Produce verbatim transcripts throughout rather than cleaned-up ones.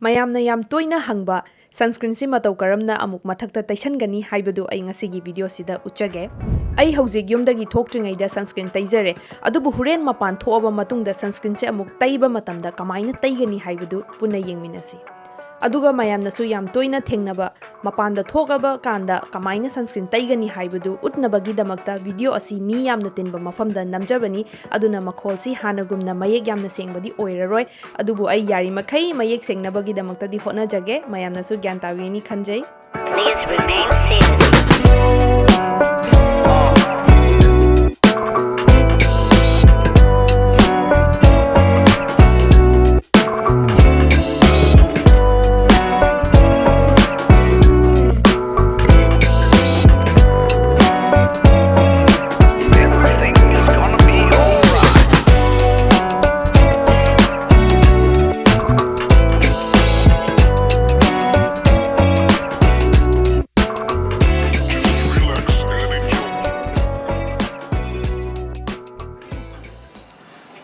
ꯃꯌꯥꯝꯅ ꯌꯥꯝ ꯇꯣꯏꯅ ꯍꯪꯕ sunscreenꯁꯤ ꯃꯇꯧ ꯀꯔꯝꯅ ꯑꯃꯨꯛ ꯃꯊꯛꯇ ꯇꯩꯁꯟꯒꯅꯤ ꯍꯥꯏꯕꯗꯨ ꯑꯩ ꯉꯁꯤꯒꯤ videoꯁꯤꯗ ꯎꯠꯆꯒꯦ꯫ ꯑꯩ ꯍꯧꯖꯤꯛ ꯌꯨꯝꯗꯒꯤ ꯊꯣꯛꯇ꯭ꯔꯤꯉꯩꯗ sunscreen ꯇꯩꯖꯔꯦ, ꯑꯗꯨꯕꯨ ꯍꯣꯔꯦꯟ ꯃꯄꯥꯟ ꯊꯣꯛꯑꯕ ꯃꯇꯨꯡꯗ sunscreenꯁꯦ ꯑꯃꯨꯛ ꯇꯩꯕ ꯃꯇꯝꯗ ꯀꯃꯥꯏꯅ ꯇꯩꯒꯅꯤ ꯍꯥꯏꯕꯗꯨ ꯄꯨꯟꯅ ꯌꯦꯡꯃꯤꯟꯅꯁꯤ꯫ ꯑꯗꯨꯒ ꯃꯌꯥꯝꯅꯁꯨ ꯌꯥꯝ ꯇꯣꯏꯅ ꯊꯦꯡꯅꯕ, ꯃꯄꯥꯟꯗ ꯊꯣꯛꯑꯕ ꯀꯥꯟꯗ ꯀꯃꯥꯏꯅ sunscreen ꯇꯩꯒꯅꯤ ꯍꯥꯏꯕꯗꯨ ꯎꯠꯅꯕꯒꯤꯗꯃꯛꯇ video ꯑꯁꯤ ꯃꯤ ꯌꯥꯝꯅ ꯇꯤꯟꯕ ꯃꯐꯝꯗ ꯅꯝꯖꯕꯅꯤ, ꯑꯗꯨꯅ ꯃꯈꯣꯜꯁꯤ ꯍꯥꯟꯅꯒꯨꯝꯅ ꯃꯌꯦꯛ ꯌꯥꯝꯅ ꯁꯦꯡꯕꯗꯤ ꯑꯣꯏꯔꯔꯣꯏ꯫ ꯑꯗꯨꯕꯨ ꯑꯩ ꯌꯥꯔꯤꯃꯈꯩ ꯃꯌꯦꯛ ꯁꯦꯡꯅꯕꯒꯤꯗꯃꯛꯇꯗꯤ ꯍꯣꯠꯅꯖꯒꯦ, ꯃꯌꯥꯝꯅꯁꯨ ꯒ꯭ꯌꯥꯟ ꯇꯥꯕꯤꯅꯤ ꯈꯟꯖꯩ꯫ Please remain seated.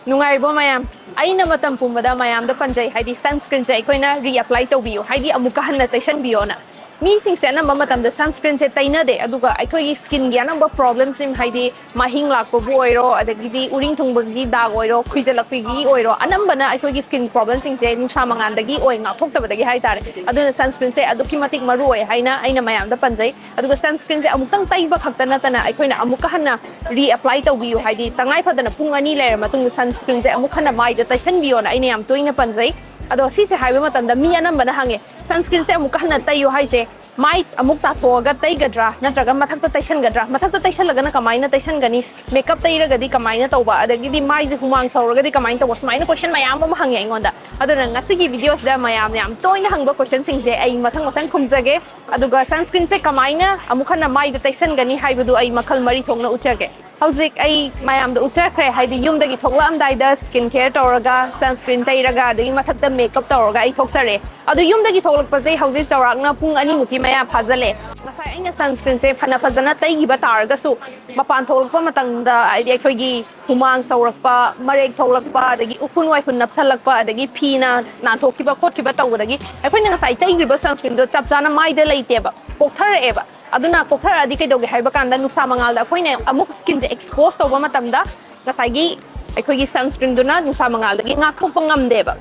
ꯅꯨꯡꯉꯥꯏꯔꯤꯕꯣ ꯃꯌꯥꯝ? ꯑꯩꯅ ꯃꯇꯝ ꯄꯨꯝꯕꯗ ꯃꯌꯥꯝꯗ ꯄꯟꯖꯩ, ꯍꯥꯏꯗꯤ sunscreenꯁꯦ ꯑꯩꯈꯣꯏꯅ reapply ꯇꯧꯕꯤꯌꯨ, ꯍꯥꯏꯗꯤ ꯑꯃꯨꯛꯀ ꯍꯟꯅ ꯇꯩꯁꯟꯕꯤꯌꯣꯅ꯫ ꯃꯤꯁꯤꯡꯁꯦ ꯑꯅꯝꯕ ꯃꯇꯝꯗ sunscreenꯁꯦ ꯇꯩꯅꯗꯦ, ꯑꯗꯨꯒ ꯑꯩꯈꯣꯏꯒꯤ skinꯒꯤ ꯑꯅꯝꯕ problemꯁꯤꯡ, ꯍꯥꯏꯗꯤ ꯃꯍꯤꯡ ꯂꯥꯛꯄꯕꯨ ꯑꯣꯏꯔꯣ, ꯑꯗꯒꯤꯗꯤ ꯎꯔꯤꯡ ꯊꯨꯡꯕꯒꯤ ꯗꯥꯛ ꯑꯣꯏꯔꯣ, ꯈꯨꯏꯖꯜꯂꯛꯄꯒꯤ ꯑꯣꯏꯔꯣ, ꯑꯅꯝꯕꯅ ꯑꯩꯈꯣꯏꯒꯤ skin problemꯁꯤꯡꯁꯦ ꯅꯨꯡꯁꯥ ꯃꯉꯥꯟꯗꯒꯤ ꯑꯣꯏ, ꯉꯥꯛꯊꯣꯛꯇꯕꯗꯒꯤ ꯍꯥꯏꯇꯥꯔꯦ꯫ ꯑꯗꯨꯅ sunscreenꯁꯦ ꯑꯗꯨꯛꯀꯤ ꯃꯇꯤꯛ ꯃꯔꯨ ꯑꯣꯏ ꯍꯥꯏꯅ ꯑꯩꯅ ꯃꯌꯥꯝꯗ ꯄꯟꯖꯩ꯫ ꯑꯗꯨꯒ sunscreenꯁꯦ ꯑꯃꯨꯛꯇꯪ ꯇꯩꯕ ꯈꯛꯇ ꯅꯠꯇꯅ ꯑꯩꯈꯣꯏꯅ ꯑꯃꯨꯛꯀ ꯍꯟꯅ reapply ꯇꯧꯕꯤꯌꯨ, ꯍꯥꯏꯗꯤ ꯇꯉꯥꯏ ꯐꯗꯅ ꯄꯨꯡ ꯑꯅꯤ ꯂꯩꯔ ꯃꯇꯨꯡꯗ sunscreenꯁꯦ ꯑꯃꯨꯛ ꯍꯟꯅ ꯃꯥꯏꯗ ꯇꯩꯁꯟꯕꯤꯌꯣꯅ ꯑꯩꯅ ꯌꯥꯝ ꯇꯣꯏꯅ ꯄꯟꯖꯩ꯫ ꯑꯗꯣ ꯁꯤꯁꯦ ꯍꯥꯏꯕ ꯃꯇꯝꯗ ꯃꯤ ꯑꯅꯝꯕꯅ ꯍꯪꯉꯦ, sunscreenꯁꯦ ꯑꯃꯨꯛꯀ ꯍꯟꯅ ꯇꯩꯌꯣ ꯍꯥꯏꯁꯦ ꯃꯥꯏ ꯑꯃꯨꯛ ꯇꯥꯊꯣꯛꯑꯒ ꯇꯩꯒꯗ꯭ꯔꯥ ꯅꯠꯇ꯭ꯔꯒ ꯃꯊꯛꯇ ꯇꯩꯁꯟꯒꯗ꯭ꯔꯥ? ꯃꯊꯛꯇ ꯇꯩꯁꯜꯂꯒꯅ ꯀꯃꯥꯏꯅ ꯇꯩꯁꯟꯒꯅꯤ? Makeup ꯇꯩꯔꯒꯗꯤ ꯀꯃꯥꯏꯅ ꯇꯧꯕ? ꯑꯗꯒꯤꯗꯤ ꯃꯥꯏꯁꯦ ꯍꯨꯃꯥꯡ ꯁꯧꯔꯒꯗꯤ ꯀꯃꯥꯏꯅ ꯇꯧꯕ? ꯁꯨꯃꯥꯏꯅ question ꯃꯌꯥꯝ ꯑꯃ ꯍꯪꯉꯦ ꯑꯩꯉꯣꯟꯗ꯫ ꯑꯗꯨꯅ ꯉꯁꯤꯒꯤ videoꯁꯤꯗ ꯃꯌꯥꯝꯅ ꯌꯥꯝ ꯇꯣꯏꯅ ꯍꯪꯕ questionꯁꯤꯡꯁꯦ ꯑꯩ ꯃꯊꯪ ꯃꯊꯪ ꯈꯨꯝꯖꯒꯦ꯫ ꯑꯗꯨꯒ sunscreenꯁꯦ ꯀꯃꯥꯏꯅ ꯑꯃꯨꯛ ꯍꯟꯅ ꯃꯥꯏꯗ ꯇꯩꯁꯟꯒꯅꯤ ꯍꯥꯏꯕꯗꯨ ꯑꯩ ꯃꯈꯜ ꯃꯔꯤ ꯊꯣꯛꯅ ꯎꯠꯆꯒꯦ꯫ ꯍꯧꯖꯤꯛ ꯑꯩ ꯃꯌꯥꯝꯗ ꯎꯠꯆꯈ꯭ꯔꯦ, ꯍꯥꯏꯗꯤ ꯌꯨꯝꯗꯒꯤ ꯊꯣꯛꯂꯛꯑꯝꯗꯥꯏꯗ skin care ꯇꯧꯔꯒ, sunscreen ꯇꯩꯔꯒ, ꯑꯗꯒꯤ ꯃꯊꯛꯇ makeup ꯇꯧꯔꯒ ꯑꯩ ꯊꯣꯛꯆꯔꯦ꯫ ꯑꯗꯨ ꯌꯨꯝꯗꯒꯤ ꯊꯣꯛꯂꯛꯄꯁꯦ ꯍꯧꯖꯤꯛ ꯆꯥꯎꯔꯥꯛꯅ ꯄꯨꯡ ꯑꯅꯤꯃꯨꯛꯀꯤ ꯃꯌꯥ ꯐꯥꯖꯜꯂꯦ꯫ ꯉꯁꯥꯏ ꯑꯩꯅ ꯁꯟꯁꯀ꯭ꯔꯤꯟꯁꯦ ꯐꯅ ꯐꯖꯅ ꯇꯩꯈꯤꯕ ꯇꯥꯔꯒꯁꯨ, ꯃꯄꯥꯟ ꯊꯣꯛꯂꯛꯄ ꯃꯇꯝꯗ, ꯍꯥꯏꯗꯤ ꯑꯩꯈꯣꯏꯒꯤ ꯍꯨꯃꯥꯡ ꯁꯧꯔꯛꯄ, ꯃꯔꯦꯛ ꯊꯣꯛꯂꯛꯄ, ꯑꯗꯒꯤ ꯎꯐꯨꯟ ꯋꯥꯏꯐꯨꯟ ꯅꯞꯁꯜꯂꯛꯄ, ꯑꯗꯒꯤ ꯐꯤꯅ ꯅꯥꯟꯊꯣꯛꯈꯤꯕ ꯈꯣꯠꯈꯤꯕ ꯇꯧꯕꯗꯒꯤ ꯑꯩꯈꯣꯏꯅ ꯉꯁꯥꯏ ꯇꯩꯈ꯭ꯔꯤꯕ ꯁꯟꯁꯀ꯭ꯔꯤꯟꯗꯣ ꯆꯞ ꯆꯥꯅ ꯃꯥꯏꯗ ꯂꯩꯇꯦꯕ, ꯀꯣꯛꯊꯔꯛꯑꯦꯕ꯫ ꯑꯗꯨꯅ ꯀꯣꯛꯊꯔꯛꯑꯗꯤ ꯀꯩꯗꯧꯒꯦ ꯍꯥꯏꯕ ꯀꯥꯟꯗ, ꯅꯨꯡꯁꯥ ꯃꯉꯥꯜꯗ ꯑꯩꯈꯣꯏꯅ ꯑꯃꯨꯛ ꯁ꯭ꯀꯤꯟꯁꯦ ꯑꯦꯛꯁꯄꯣꯖ ꯇꯧꯕ ꯃꯇꯝꯗ ꯉꯁꯥꯏꯒꯤ ꯑꯩꯈꯣꯏꯒꯤ ꯁꯟꯁꯀ꯭ꯔꯤꯟꯗꯨꯅ ꯅꯨꯡꯁꯥ ꯃꯉꯥꯜꯗꯒꯤ ꯉꯥꯛꯊꯣꯛꯄ ꯉꯝꯗꯦꯕ,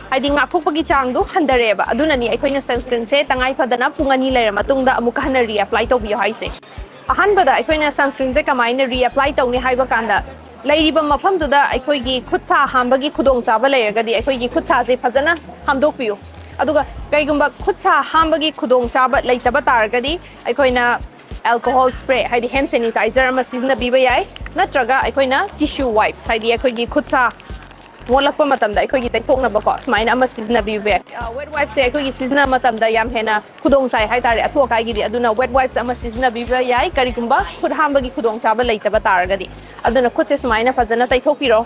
ꯍꯥꯏꯗꯤ ꯉꯥꯛꯊꯣꯛꯄꯒꯤ ꯆꯥꯡꯗꯣ ꯍꯟꯊꯔꯛꯑꯦꯕ꯫ ꯑꯗꯨꯅꯅꯤ ꯑꯩꯈꯣꯏꯅ ꯁꯟꯁꯀ꯭ꯔꯤꯟꯁꯦ ꯇꯉꯥꯏ ꯐꯗꯅ ꯄꯨꯡ ꯑꯅꯤ ꯂꯩꯔ ꯃꯇꯨꯡꯗ ꯑꯃꯨꯛꯀ ꯍꯟꯅ ꯔꯤꯑꯦꯄ꯭ꯂꯥꯏ ꯇꯧꯕꯤꯌꯣ ꯍꯥꯏꯁꯦ꯫ ꯑꯍꯥꯟꯕꯗ ꯑꯩꯈꯣꯏꯅ ꯁꯟꯁꯀ꯭ꯔꯤꯟꯁꯦ ꯀꯃꯥꯏꯅ ꯔꯤꯑꯦꯄ꯭ꯂꯥꯏ ꯇꯧꯅꯤ ꯍꯥꯏꯕ ꯀꯥꯟꯗ, ꯂꯩꯔꯤꯕ ꯃꯐꯝꯗꯨꯗ ꯑꯩꯈꯣꯏꯒꯤ ꯈꯨꯠ ꯁꯥ ꯍꯥꯝꯕꯒꯤ ꯈꯨꯗꯣꯡꯆꯥꯕ ꯂꯩꯔꯒꯗꯤ ꯑꯩꯈꯣꯏꯒꯤ ꯈꯨꯠ ꯁꯥꯁꯦ ꯐꯖꯅ ꯍꯥꯝꯗꯣꯛꯄꯤꯌꯨ꯫ ꯑꯗꯨꯒ ꯀꯩꯒꯨꯝꯕ ꯈꯨꯠ ꯁꯥ ꯍꯥꯝꯕꯒꯤ ꯈꯨꯗꯣꯡꯆꯥꯕ ꯂꯩꯇꯕ ꯇꯥꯔꯒꯗꯤ, ꯑꯩꯈꯣꯏꯅ ꯑꯦꯜꯀꯣꯍꯣꯜ ꯁ꯭ꯄ꯭ꯔꯦ, ꯍꯥꯏꯗꯤ ꯍꯦꯟ ꯁꯦꯅꯤꯇꯥꯏꯖꯔ ꯑꯃ ꯁꯤꯖꯤꯟꯅꯕꯤꯕ ꯌꯥꯏ, ꯅꯠꯇ꯭ꯔꯒ ꯑꯩꯈꯣꯏꯅ ꯇꯤꯁꯨ ꯋꯥꯏꯞꯁ, ꯍꯥꯏꯗꯤ ꯑꯩꯈꯣꯏꯒꯤ ꯈꯨꯠ ꯁꯥ ꯃꯣꯠꯂꯛꯄ ꯃꯇꯝꯗ ꯑꯩꯈꯣꯏꯒꯤ ꯇꯩꯊꯣꯛꯅꯕꯀꯣ, ꯁꯨꯃꯥꯏꯅ ꯑꯃ ꯁꯤꯖꯤꯟꯅꯕꯤꯕ ꯌꯥꯏ꯫ ꯋꯦꯠ ꯋꯥꯏꯞꯁꯦ ꯑꯩꯈꯣꯏꯒꯤ ꯁꯤꯖꯤꯟꯅꯕ ꯃꯇꯝꯗ ꯌꯥꯝ ꯍꯦꯟꯅ ꯈꯨꯗꯣꯡ ꯆꯥꯏ ꯍꯥꯏꯇꯥꯔꯦ, ꯑꯊꯨ ꯑꯀꯥꯏꯒꯤꯗꯤ꯫ ꯑꯗꯨꯅ ꯋꯦꯠ ꯋꯥꯏꯞꯁ ꯑꯃ ꯁꯤꯖꯤꯟꯅꯕꯤꯕ ꯌꯥꯏ, ꯀꯔꯤꯒꯨꯝꯕ ꯈꯨꯠ ꯍꯥꯝꯕꯒꯤ ꯈꯨꯗꯣꯡꯆꯥꯕ ꯂꯩꯇꯕ ꯇꯥꯔꯒꯗꯤ꯫ ꯑꯗꯨꯅ ꯈꯨꯠꯁꯦ ꯁꯨꯃꯥꯏꯅ ꯐꯖꯅ ꯇꯩꯊꯣꯛꯄꯤꯔꯣ꯫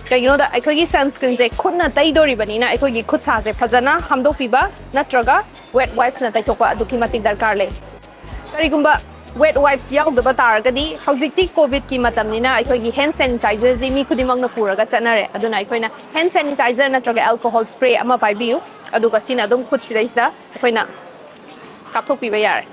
ꯀꯩꯒꯤꯅꯣꯗ, ꯑꯩꯈꯣꯏꯒꯤ ꯁꯟꯁꯀ꯭ꯔꯤꯟꯁꯦ ꯈꯨꯠꯅ ꯇꯩꯗꯣꯔꯤꯕꯅꯤꯅ ꯑꯩꯈꯣꯏꯒꯤ ꯈꯨꯠ ꯁꯥꯁꯦ ꯐꯖꯅ ꯍꯥꯝꯗꯣꯛꯄꯤꯕ ꯅꯠꯇ꯭ꯔꯒ ꯋꯦꯠ ꯋꯥꯏꯞꯁꯅ ꯇꯩꯊꯣꯛꯄ ꯑꯗꯨꯛꯀꯤ ꯃꯇꯤꯛ ꯗꯔꯀꯥꯔ ꯂꯩ꯫ ꯀꯔꯤꯒꯨꯝꯕ ꯋꯦꯠ ꯋꯥꯏꯞꯁ ꯌꯥꯎꯗꯕ ꯇꯥꯔꯒꯗꯤ, ꯍꯧꯖꯤꯛꯇꯤ ꯀꯣꯚꯤꯗꯀꯤ ꯃꯇꯝꯅꯤꯅ ꯑꯩꯈꯣꯏꯒꯤ ꯍꯦꯟ ꯁꯦꯅꯤꯇꯥꯏꯖꯔꯁꯤ ꯃꯤ ꯈꯨꯗꯤꯡꯃꯛꯅ ꯄꯨꯔꯒ ꯆꯠꯅꯔꯦ꯫ ꯑꯗꯨꯅ ꯑꯩꯈꯣꯏꯅ ꯍꯦꯟ ꯁꯦꯅꯤꯇꯥꯏꯖꯔ ꯅꯠꯇ꯭ꯔꯒ ꯑꯦꯜꯀꯣꯍꯣꯜ ꯁ꯭ꯄ꯭ꯔꯦ ꯑꯃ ꯄꯥꯏꯕꯤꯌꯨ, ꯑꯗꯨꯒ ꯁꯤꯅ ꯑꯗꯨꯝ ꯈꯨꯠꯁꯤꯗꯩꯁꯤꯗ ꯑꯩꯈꯣꯏꯅ ꯀꯥꯞꯊꯣꯛꯄꯤꯕ ꯌꯥꯔꯦ꯫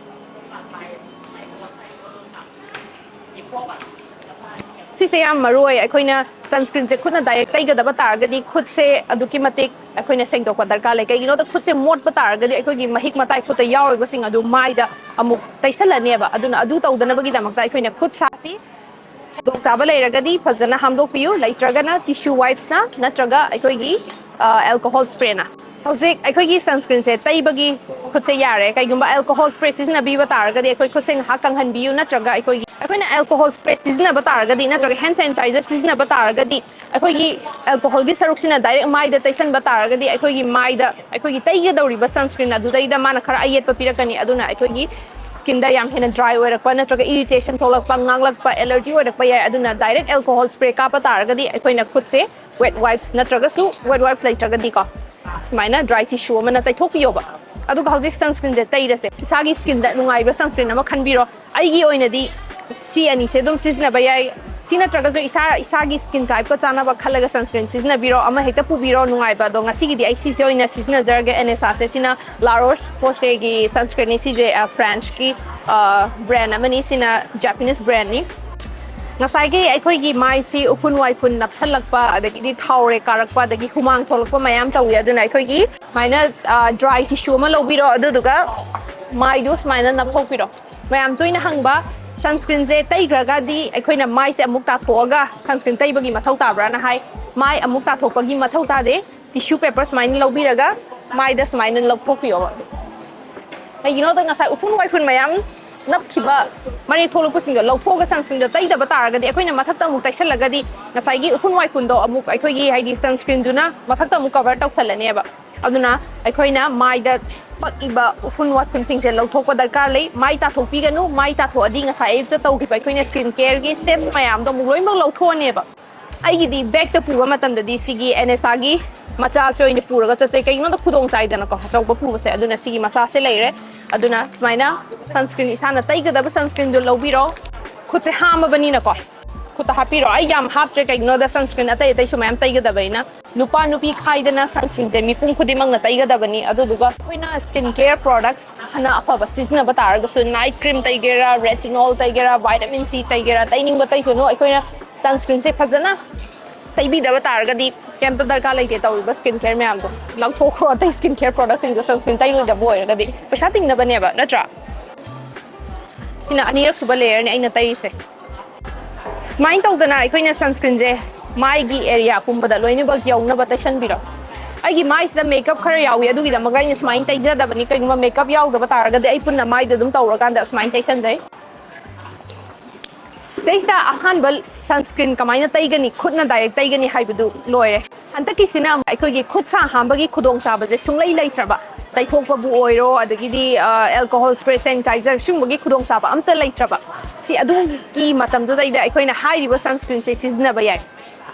ꯁꯤꯁꯦ ꯌꯥꯝ ꯃꯔꯨ ꯑꯣꯏ꯫ ꯑꯩꯈꯣꯏꯅ ꯁꯟꯁꯀ꯭ꯔꯤꯟꯁꯦ ꯈꯨꯠꯅ ꯗꯥꯏꯔꯦꯛ ꯇꯩꯒꯗꯕ ꯇꯥꯔꯒꯗꯤ, ꯈꯨꯠꯁꯦ ꯑꯗꯨꯛꯀꯤ ꯃꯇꯤꯛ ꯑꯩꯈꯣꯏꯅ ꯁꯦꯡꯗꯣꯛꯄ ꯗꯔꯀꯥꯔ ꯂꯩ꯫ ꯀꯩꯒꯤꯅꯣꯗ, ꯈꯨꯠꯁꯦ ꯃꯣꯠꯄ ꯇꯥꯔꯒꯗꯤ ꯑꯩꯈꯣꯏꯒꯤ ꯃꯍꯤꯛ ꯃꯇꯥꯏ ꯈꯨꯠꯇ ꯌꯥꯎꯔꯤꯕꯁꯤꯡ ꯑꯗꯨ ꯃꯥꯏꯗ ꯑꯃꯨꯛ ꯇꯩꯁꯜꯂꯅꯦꯕ꯫ ꯑꯗꯨꯅ ꯑꯗꯨ ꯇꯧꯗꯅꯕꯒꯤꯗꯃꯛꯇ ꯑꯩꯈꯣꯏꯅ ꯈꯨꯠ ꯁꯥꯁꯤ ꯈꯨꯗꯣꯡꯆꯥꯕ ꯂꯩꯔꯒꯗꯤ ꯐꯖꯅ ꯍꯥꯝꯗꯣꯛꯄꯤꯌꯨ, ꯂꯩꯇ꯭ꯔꯒꯅ ꯇꯤꯁꯨ ꯋꯥꯏꯞꯁꯅ ꯅꯠꯇ꯭ꯔꯒ ꯑꯩꯈꯣꯏꯒꯤ ꯑꯦꯜꯀꯣꯍꯣꯜ ꯁ꯭ꯄ꯭ꯔꯦꯅ꯫ ꯍꯧꯖꯤꯛ ꯑꯩꯈꯣꯏꯒꯤ ꯁꯟꯁꯀ꯭ꯔꯤꯟꯁꯦ ꯇꯩꯕꯒꯤ ꯈꯨꯠꯁꯦ ꯌꯥꯔꯦ꯫ ꯀꯩꯒꯨꯝꯕ ꯑꯦꯜꯀꯣꯍꯣꯜ ꯁ꯭ꯄ꯭ꯔꯦ ꯁꯤꯖꯤꯟꯅꯕꯤꯕ ꯇꯥꯔꯒꯗꯤ, ꯑꯩꯈꯣꯏ ꯈꯨꯠꯁꯦ ꯉꯥꯏꯍꯥꯛ ꯀꯪꯍꯟꯕꯤꯌꯨ, ꯅꯠꯇ꯭ꯔꯒ ꯑꯩꯈꯣꯏꯒꯤ, ꯑꯩꯈꯣꯏꯅ ꯑꯦꯜꯀꯣꯍꯣꯜ ꯁ꯭ꯄ꯭ꯔꯦ ꯁꯤꯖꯤꯟꯅꯕ ꯇꯥꯔꯒꯗꯤ ꯅꯠꯇ꯭ꯔꯒ ꯍꯦꯟ ꯁꯦꯅꯤꯇꯥꯏꯖꯔ ꯁꯤꯖꯤꯟꯅꯕ ꯇꯥꯔꯒꯗꯤ, ꯑꯩꯈꯣꯏꯒꯤ ꯑꯦꯜꯀꯣꯍꯣꯜꯒꯤ ꯁꯔꯨꯛꯁꯤꯅ ꯗꯥꯏꯔꯦꯛ ꯃꯥꯏꯗ ꯇꯩꯁꯟꯕ ꯇꯥꯔꯒꯗꯤ ꯑꯩꯈꯣꯏꯒꯤ ꯃꯥꯏꯗ ꯑꯩꯈꯣꯏꯒꯤ ꯇꯩꯒꯗꯧꯔꯤꯕ ꯁꯟꯁꯀ꯭ꯔꯤꯟ ꯑꯗꯨꯗꯩꯗ ꯃꯥꯅ ꯈꯔ ꯑꯌꯦꯠꯄ ꯄꯤꯔꯛꯀꯅꯤ꯫ ꯑꯗꯨꯅ ꯑꯩꯈꯣꯏꯒꯤ ꯁ꯭ꯀꯤꯟꯗ ꯌꯥꯝ ꯍꯦꯟꯅ ꯗ꯭ꯔꯥꯏ ꯑꯣꯏꯔꯛꯄ ꯅꯠꯇ꯭ꯔꯒ ꯏꯔꯤꯇꯦꯁꯟ ꯊꯣꯛꯂꯛꯄ, ꯉꯥꯡꯂꯛꯄ, ꯑꯦꯂꯔꯖꯤ ꯑꯣꯏꯔꯛꯄ ꯌꯥꯏ꯫ ꯑꯗꯨꯅ ꯗꯥꯏꯔꯦꯛ ꯑꯦꯜꯀꯣꯍꯣꯜ ꯁ꯭ꯄ꯭ꯔꯦ ꯀꯥꯞꯄ ꯇꯥꯔꯒꯗꯤ ꯑꯩꯈꯣꯏꯅ ꯈꯨꯠꯁꯦ ꯋꯦꯠ ꯋꯥꯏꯞꯁ ꯅꯠꯇ꯭ꯔꯒꯁꯨ, ꯋꯦꯠ ꯋꯥꯏꯞꯁ ꯂꯩꯇ꯭ꯔꯒꯗꯤꯀꯣ, ꯁꯨꯃꯥꯏꯅ ꯗ꯭ꯔꯥꯏ ꯇꯤꯁꯨ ꯑꯃꯅ ꯇꯩꯊꯣꯛꯄꯤꯌꯣꯕ꯫ ꯑꯗꯨꯒ ꯍꯧꯖꯤꯛ ꯁꯟꯁꯀ꯭ꯔꯤꯟꯁꯦ ꯇꯩꯔꯁꯦ꯫ ꯏꯁꯥꯒꯤ ꯁ꯭ꯀꯤꯟꯗ ꯅꯨꯡꯉꯥꯏꯕ ꯁꯟꯁꯀ꯭ꯔꯤꯟ ꯑꯃ ꯈꯟꯕꯤꯔꯣ꯫ ꯑꯩꯒꯤ ꯑꯣꯏꯅꯗꯤ ꯁꯤ ꯑꯅꯤꯁꯦ ꯑꯗꯨꯝ ꯁꯤꯖꯤꯟꯅꯕ ꯌꯥꯏ꯫ ꯁꯤ ꯅꯠꯇ꯭ꯔꯒꯁꯨ ꯏꯁꯥ ꯏꯁꯥꯒꯤ ꯁ꯭ꯀꯤꯟ ꯇꯥꯏꯞꯀ ꯆꯥꯟꯅꯕ ꯈꯜꯂꯒ ꯁꯟꯁꯀ꯭ꯔꯤꯟ ꯁꯤꯖꯤꯟꯅꯕꯤꯔꯣ꯫ ꯑꯃ ꯍꯦꯛꯇ ꯄꯨꯕꯤꯔꯣ, ꯅꯨꯡꯉꯥꯏꯕ꯫ ꯑꯗꯣ ꯉꯁꯤꯒꯤꯗꯤ ꯑꯩ ꯁꯤꯁꯦ ꯑꯣꯏꯅ ꯁꯤꯖꯤꯟꯅꯖꯔꯒꯦ꯫ ꯑꯦꯟ ꯑꯦꯁ ꯑꯥꯁꯦ ꯁꯤꯅ ꯂꯥꯔꯣꯁ ꯄꯣꯁꯦꯒꯤ ꯁꯟꯁꯀ꯭ꯔꯤꯟꯅꯤ꯫ ꯁꯤꯁꯦ ꯐ꯭ꯔꯦꯟꯁꯀꯤ ꯕ꯭ꯔꯦꯟ ꯑꯃꯅꯤ꯫ ꯁꯤꯅ ꯖꯄꯥꯅꯤꯁ ꯕ꯭ꯔꯦꯟꯅꯤ꯫ ꯉꯁꯥꯏꯒꯤ ꯑꯩꯈꯣꯏꯒꯤ ꯃꯥꯏꯁꯤ ꯎꯐꯨꯟ ꯋꯥꯏꯐꯨꯟ ꯅꯞꯁꯜꯂꯛꯄ, ꯑꯗꯒꯤꯗꯤ ꯊꯥꯎꯔꯦꯛ ꯀꯥꯔꯛꯄ, ꯑꯗꯒꯤ ꯍꯨꯃꯥꯡ ꯊꯣꯛꯂꯛꯄ ꯃꯌꯥꯝ ꯇꯧꯏ꯫ ꯑꯗꯨꯅ ꯑꯩꯈꯣꯏꯒꯤ ꯁꯨꯃꯥꯏꯅ ꯗ꯭ꯔꯥꯏ ꯇꯤꯁꯨ ꯑꯃ ꯂꯧꯕꯤꯔꯣ, ꯑꯗꯨꯗꯨꯒ ꯃꯥꯏꯗꯨ ꯁꯨꯃꯥꯏꯅ ꯅꯞꯊꯣꯛꯄꯤꯔꯣ꯫ ꯃꯌꯥꯝ ꯇꯣꯏꯅ ꯍꯪꯕ, ꯁꯟꯁꯀ꯭ꯔꯤꯟꯁꯦ ꯇꯩꯈ꯭ꯔꯒꯗꯤ ꯑꯩꯈꯣꯏꯅ ꯃꯥꯏꯁꯦ ꯑꯃꯨꯛ ꯇꯥꯊꯣꯛꯑꯒ ꯁꯟꯁꯀ꯭ꯔꯤꯟ ꯇꯩꯕꯒꯤ ꯃꯊꯧ ꯇꯥꯕ꯭ꯔꯥꯅ ꯍꯥꯏ꯫ ꯃꯥꯏ ꯑꯃꯨꯛ ꯇꯥꯊꯣꯛꯄꯒꯤ ꯃꯊꯧ ꯇꯥꯗꯦ꯫ ꯇꯤꯁꯨ ꯄꯦꯄꯔ ꯁꯨꯃꯥꯏꯅ ꯂꯧꯕꯤꯔꯒ ꯃꯥꯏꯗ ꯁꯨꯃꯥꯏꯅ ꯂꯧꯊꯣꯛꯄꯤꯌꯣꯕ꯫ ꯀꯩꯒꯤꯅꯣꯗ ꯉꯁꯥꯏ ꯎꯐꯨꯟ ꯋꯥꯏꯐꯨꯟ ꯃꯌꯥꯝ ꯅꯞꯈꯤꯕ, ꯃꯔꯦꯛ ꯊꯣꯛꯂꯛꯄꯁꯤꯡꯗꯣ ꯂꯧꯊꯣꯛꯑꯒ ꯁꯟꯁꯀ꯭ꯔꯤꯟꯗꯣ ꯇꯩꯗꯕ ꯇꯥꯔꯒꯗꯤ, ꯑꯩꯈꯣꯏꯅ ꯃꯊꯛꯇ ꯑꯃꯨꯛ ꯇꯩꯁꯜꯂꯒꯗꯤ ꯉꯁꯥꯏꯒꯤ ꯎꯐꯨꯟ ꯋꯥꯏꯐꯨꯟꯗꯣ ꯑꯃꯨꯛ ꯑꯩꯈꯣꯏꯒꯤ, ꯍꯥꯏꯗꯤ, ꯁꯟꯁꯀ꯭ꯔꯤꯟꯗꯨꯅ ꯃꯊꯛꯇ ꯑꯃꯨꯛ ꯀꯚꯔ ꯇꯧꯁꯜꯂꯅꯦꯕ꯫ ꯑꯗꯨꯅ ꯑꯩꯈꯣꯏꯅ ꯃꯥꯏꯗ ꯄꯛꯏꯕ ꯎꯐꯨꯟ ꯋꯥꯏꯐꯨꯟꯁꯤꯡꯁꯦ ꯂꯧꯊꯣꯛꯄ ꯗꯔꯀꯥꯔ ꯂꯩ꯫ ꯃꯥꯏ ꯇꯥꯊꯣꯛꯄꯤꯒꯅꯨ꯫ ꯃꯥꯏ ꯇꯥꯊꯣꯛꯑꯗꯤ ꯉꯁꯥꯏ ꯑꯌꯨꯛꯇ ꯇꯧꯈꯤꯕ ꯑꯩꯈꯣꯏꯅ ꯁ꯭ꯀꯤꯟ ꯀꯦꯌꯔꯒꯤ ꯁ꯭ꯇꯦꯞ ꯃꯌꯥꯝꯗꯣ ꯑꯃꯨꯛ ꯂꯣꯏꯅꯃꯛ ꯂꯧꯊꯣꯛꯑꯅꯦꯕ꯫ ꯑꯩꯒꯤꯗꯤ ꯕꯦꯛꯇ ꯄꯨꯕ ꯃꯇꯝꯗꯗꯤ ꯁꯤꯒꯤ ꯑꯦꯟ ꯑꯦꯁ ꯑꯥꯔꯒꯤ ꯃꯆꯥꯁꯦ ꯑꯣꯏꯅ ꯄꯨꯔꯒ ꯆꯠꯆꯩ꯫ ꯀꯩꯒꯤꯅꯣꯗ ꯈꯨꯗꯣꯡ ꯆꯥꯏꯗꯅꯀꯣ ꯑꯆꯧꯕ ꯄꯨꯕꯁꯦ꯫ ꯑꯗꯨꯅ ꯁꯤꯒꯤ ꯃꯆꯥꯁꯦ ꯂꯩꯔꯦ꯫ ꯑꯗꯨꯅ ꯁꯨꯃꯥꯏꯅ ꯁꯟꯁꯀ꯭ꯔꯤꯟ, ꯏꯁꯥꯅ ꯇꯩꯒꯗꯕ ꯁꯟꯁꯀ꯭ꯔꯤꯟꯗꯣ ꯂꯧꯕꯤꯔꯣ꯫ ꯈꯨꯠꯁꯦ ꯍꯥꯝꯃꯕꯅꯤꯅꯀꯣ ꯈꯨꯠꯇ ꯍꯥꯞꯄꯤꯔꯣ꯫ ꯑꯩ ꯌꯥꯝ ꯍꯥꯞꯇ꯭ꯔꯦ, ꯀꯩꯒꯤꯅꯣꯗ ꯁꯟꯁꯀ꯭ꯔꯤꯟ ꯑꯇꯩ ꯑꯇꯩꯁꯨ ꯃꯌꯥꯝ ꯇꯩꯒꯗꯕꯅꯤꯅ꯫ ꯅꯨꯄꯥ ꯅꯨꯄꯤ ꯈꯥꯏꯗꯅ ꯁꯟꯁꯀ꯭ꯔꯤꯟꯁꯦ ꯃꯤꯄꯨꯝ ꯈꯨꯗꯤꯡꯃꯛꯅ ꯇꯩꯒꯗꯕꯅꯤ꯫ ꯑꯗꯨꯗꯨꯒ ꯑꯩꯈꯣꯏꯅ ꯁ꯭ꯀꯤꯟ ꯀꯦꯌꯔ ꯄ꯭ꯔꯣꯗꯛꯁ ꯐꯅ ꯑꯐꯕ ꯁꯤꯖꯤꯟꯅꯕ ꯇꯥꯔꯒꯁꯨ, ꯅꯥꯏꯠ ꯀ꯭ꯔꯤꯝ ꯇꯩꯒꯦꯔꯥ, ꯔꯦꯇꯤꯅꯣꯜ ꯇꯩꯒꯦꯔꯥ, ꯚꯥꯏꯇꯥꯃꯤꯟ ꯁꯤ ꯇꯩꯒꯦꯔꯥ, ꯇꯩꯅꯤꯡꯕ ꯇꯩꯁꯅꯨ, ꯑꯩꯈꯣꯏꯅ ꯁꯟꯁꯀ꯭ꯔꯤꯟꯁꯦ ꯐꯖꯅ ꯇꯩꯕꯤꯗꯕ ꯇꯥꯔꯒꯗꯤ ꯀꯩꯝꯇ ꯗꯔꯀꯥꯔ ꯂꯩꯇꯦ ꯇꯧꯔꯤꯕ ꯁ꯭ꯀꯤꯟ ꯀꯦꯌꯔ ꯃꯌꯥꯝꯗꯣ꯫ ꯂꯧꯊꯣꯛꯈ꯭ꯔꯣ, ꯑꯇꯩ ꯁ꯭ꯀꯤꯟ ꯀꯦꯌꯔ ꯄ꯭ꯔꯣꯗꯛꯁꯤꯡꯗꯣ ꯁꯟꯁꯀ꯭ꯔꯤꯟ ꯇꯩꯔꯣꯏꯗꯕ ꯑꯣꯏꯔꯒꯗꯤ꯫ ꯄꯩꯁꯥ ꯇꯤꯡꯅꯕꯅꯦꯕ, ꯅꯠꯇ꯭ꯔꯥ? ꯁꯤꯅ ꯑꯅꯤꯔꯛ ꯁꯨꯕ ꯂꯦꯌꯔꯅꯦ ꯑꯩꯅ ꯇꯩꯔꯤꯁꯦ꯫ ꯁꯨꯃꯥꯏꯅ ꯇꯧꯗꯅ ꯑꯩꯈꯣꯏꯅ ꯁꯟꯁꯀ꯭ꯔꯤꯟꯁꯦ ꯃꯥꯏꯒꯤ ꯑꯦꯔꯤꯌꯥ ꯄꯨꯝꯕꯗ ꯂꯣꯏꯅꯃꯛ ꯌꯧꯅꯕ ꯇꯩꯁꯟꯕꯤꯔꯣ꯫ ꯑꯩꯒꯤ ꯃꯥꯏꯁꯤꯗ ꯃꯦꯀꯞ ꯈꯔ ꯌꯥꯎꯏ, ꯑꯗꯨꯒꯤꯗꯃꯛ ꯑꯩꯅ ꯁꯨꯃꯥꯏꯅ ꯇꯩꯖꯗꯕꯅꯤ꯫ ꯀꯩꯒꯨꯝꯕ ꯃꯦꯀꯞ ꯌꯥꯎꯗꯕ ꯇꯥꯔꯒꯗꯤ ꯑꯩ ꯄꯨꯟꯅ ꯃꯥꯏꯗ ꯑꯗꯨꯝ ꯇꯧꯔꯀꯥꯟꯗ ꯁꯨꯃꯥꯏꯅ ꯇꯩꯁꯟꯖꯩ꯫ ꯁꯤꯗꯩꯁꯤꯗ ꯑꯍꯥꯟꯕ ꯁꯟꯁꯀ꯭ꯔꯤꯟ ꯀꯃꯥꯏꯅ ꯇꯩꯒꯅꯤ, ꯈꯨꯠꯅ ꯗꯥꯏꯔꯦꯛ ꯇꯩꯒꯅꯤ ꯍꯥꯏꯕꯗꯨ ꯂꯣꯏꯔꯦ꯫ ꯍꯟꯗꯛꯀꯤꯁꯤꯅ ꯑꯩꯈꯣꯏꯒꯤ ꯈꯨꯠ ꯁꯥ ꯍꯥꯝꯕꯒꯤ ꯈꯨꯗꯣꯡꯆꯥꯕꯁꯦ ꯁꯨꯡꯂꯩ ꯂꯩꯇ꯭ꯔꯕ꯫ ꯇꯩꯊꯣꯛꯄꯕꯨ ꯑꯣꯏꯔꯣ, ꯑꯗꯒꯤꯗꯤ ꯑꯦꯜꯀꯣꯍꯣꯜ ꯁ꯭ꯄ꯭ꯔꯦ, ꯁꯦꯅꯤꯇꯥꯏꯖꯔ, ꯁꯤꯒꯨꯝꯕꯒꯤ ꯈꯨꯗꯣꯡꯆꯥꯕ ꯑꯝꯇ ꯂꯩꯇ꯭ꯔꯕ꯫ ꯁꯤ ꯑꯗꯨꯒꯤ ꯃꯇꯝꯗꯨꯗꯩꯗ ꯑꯩꯈꯣꯏꯅ ꯍꯥꯏꯔꯤꯕ ꯁꯟꯁꯀ꯭ꯔꯤꯟꯁꯦ ꯁꯤꯖꯤꯟꯅꯕ ꯌꯥꯏ꯫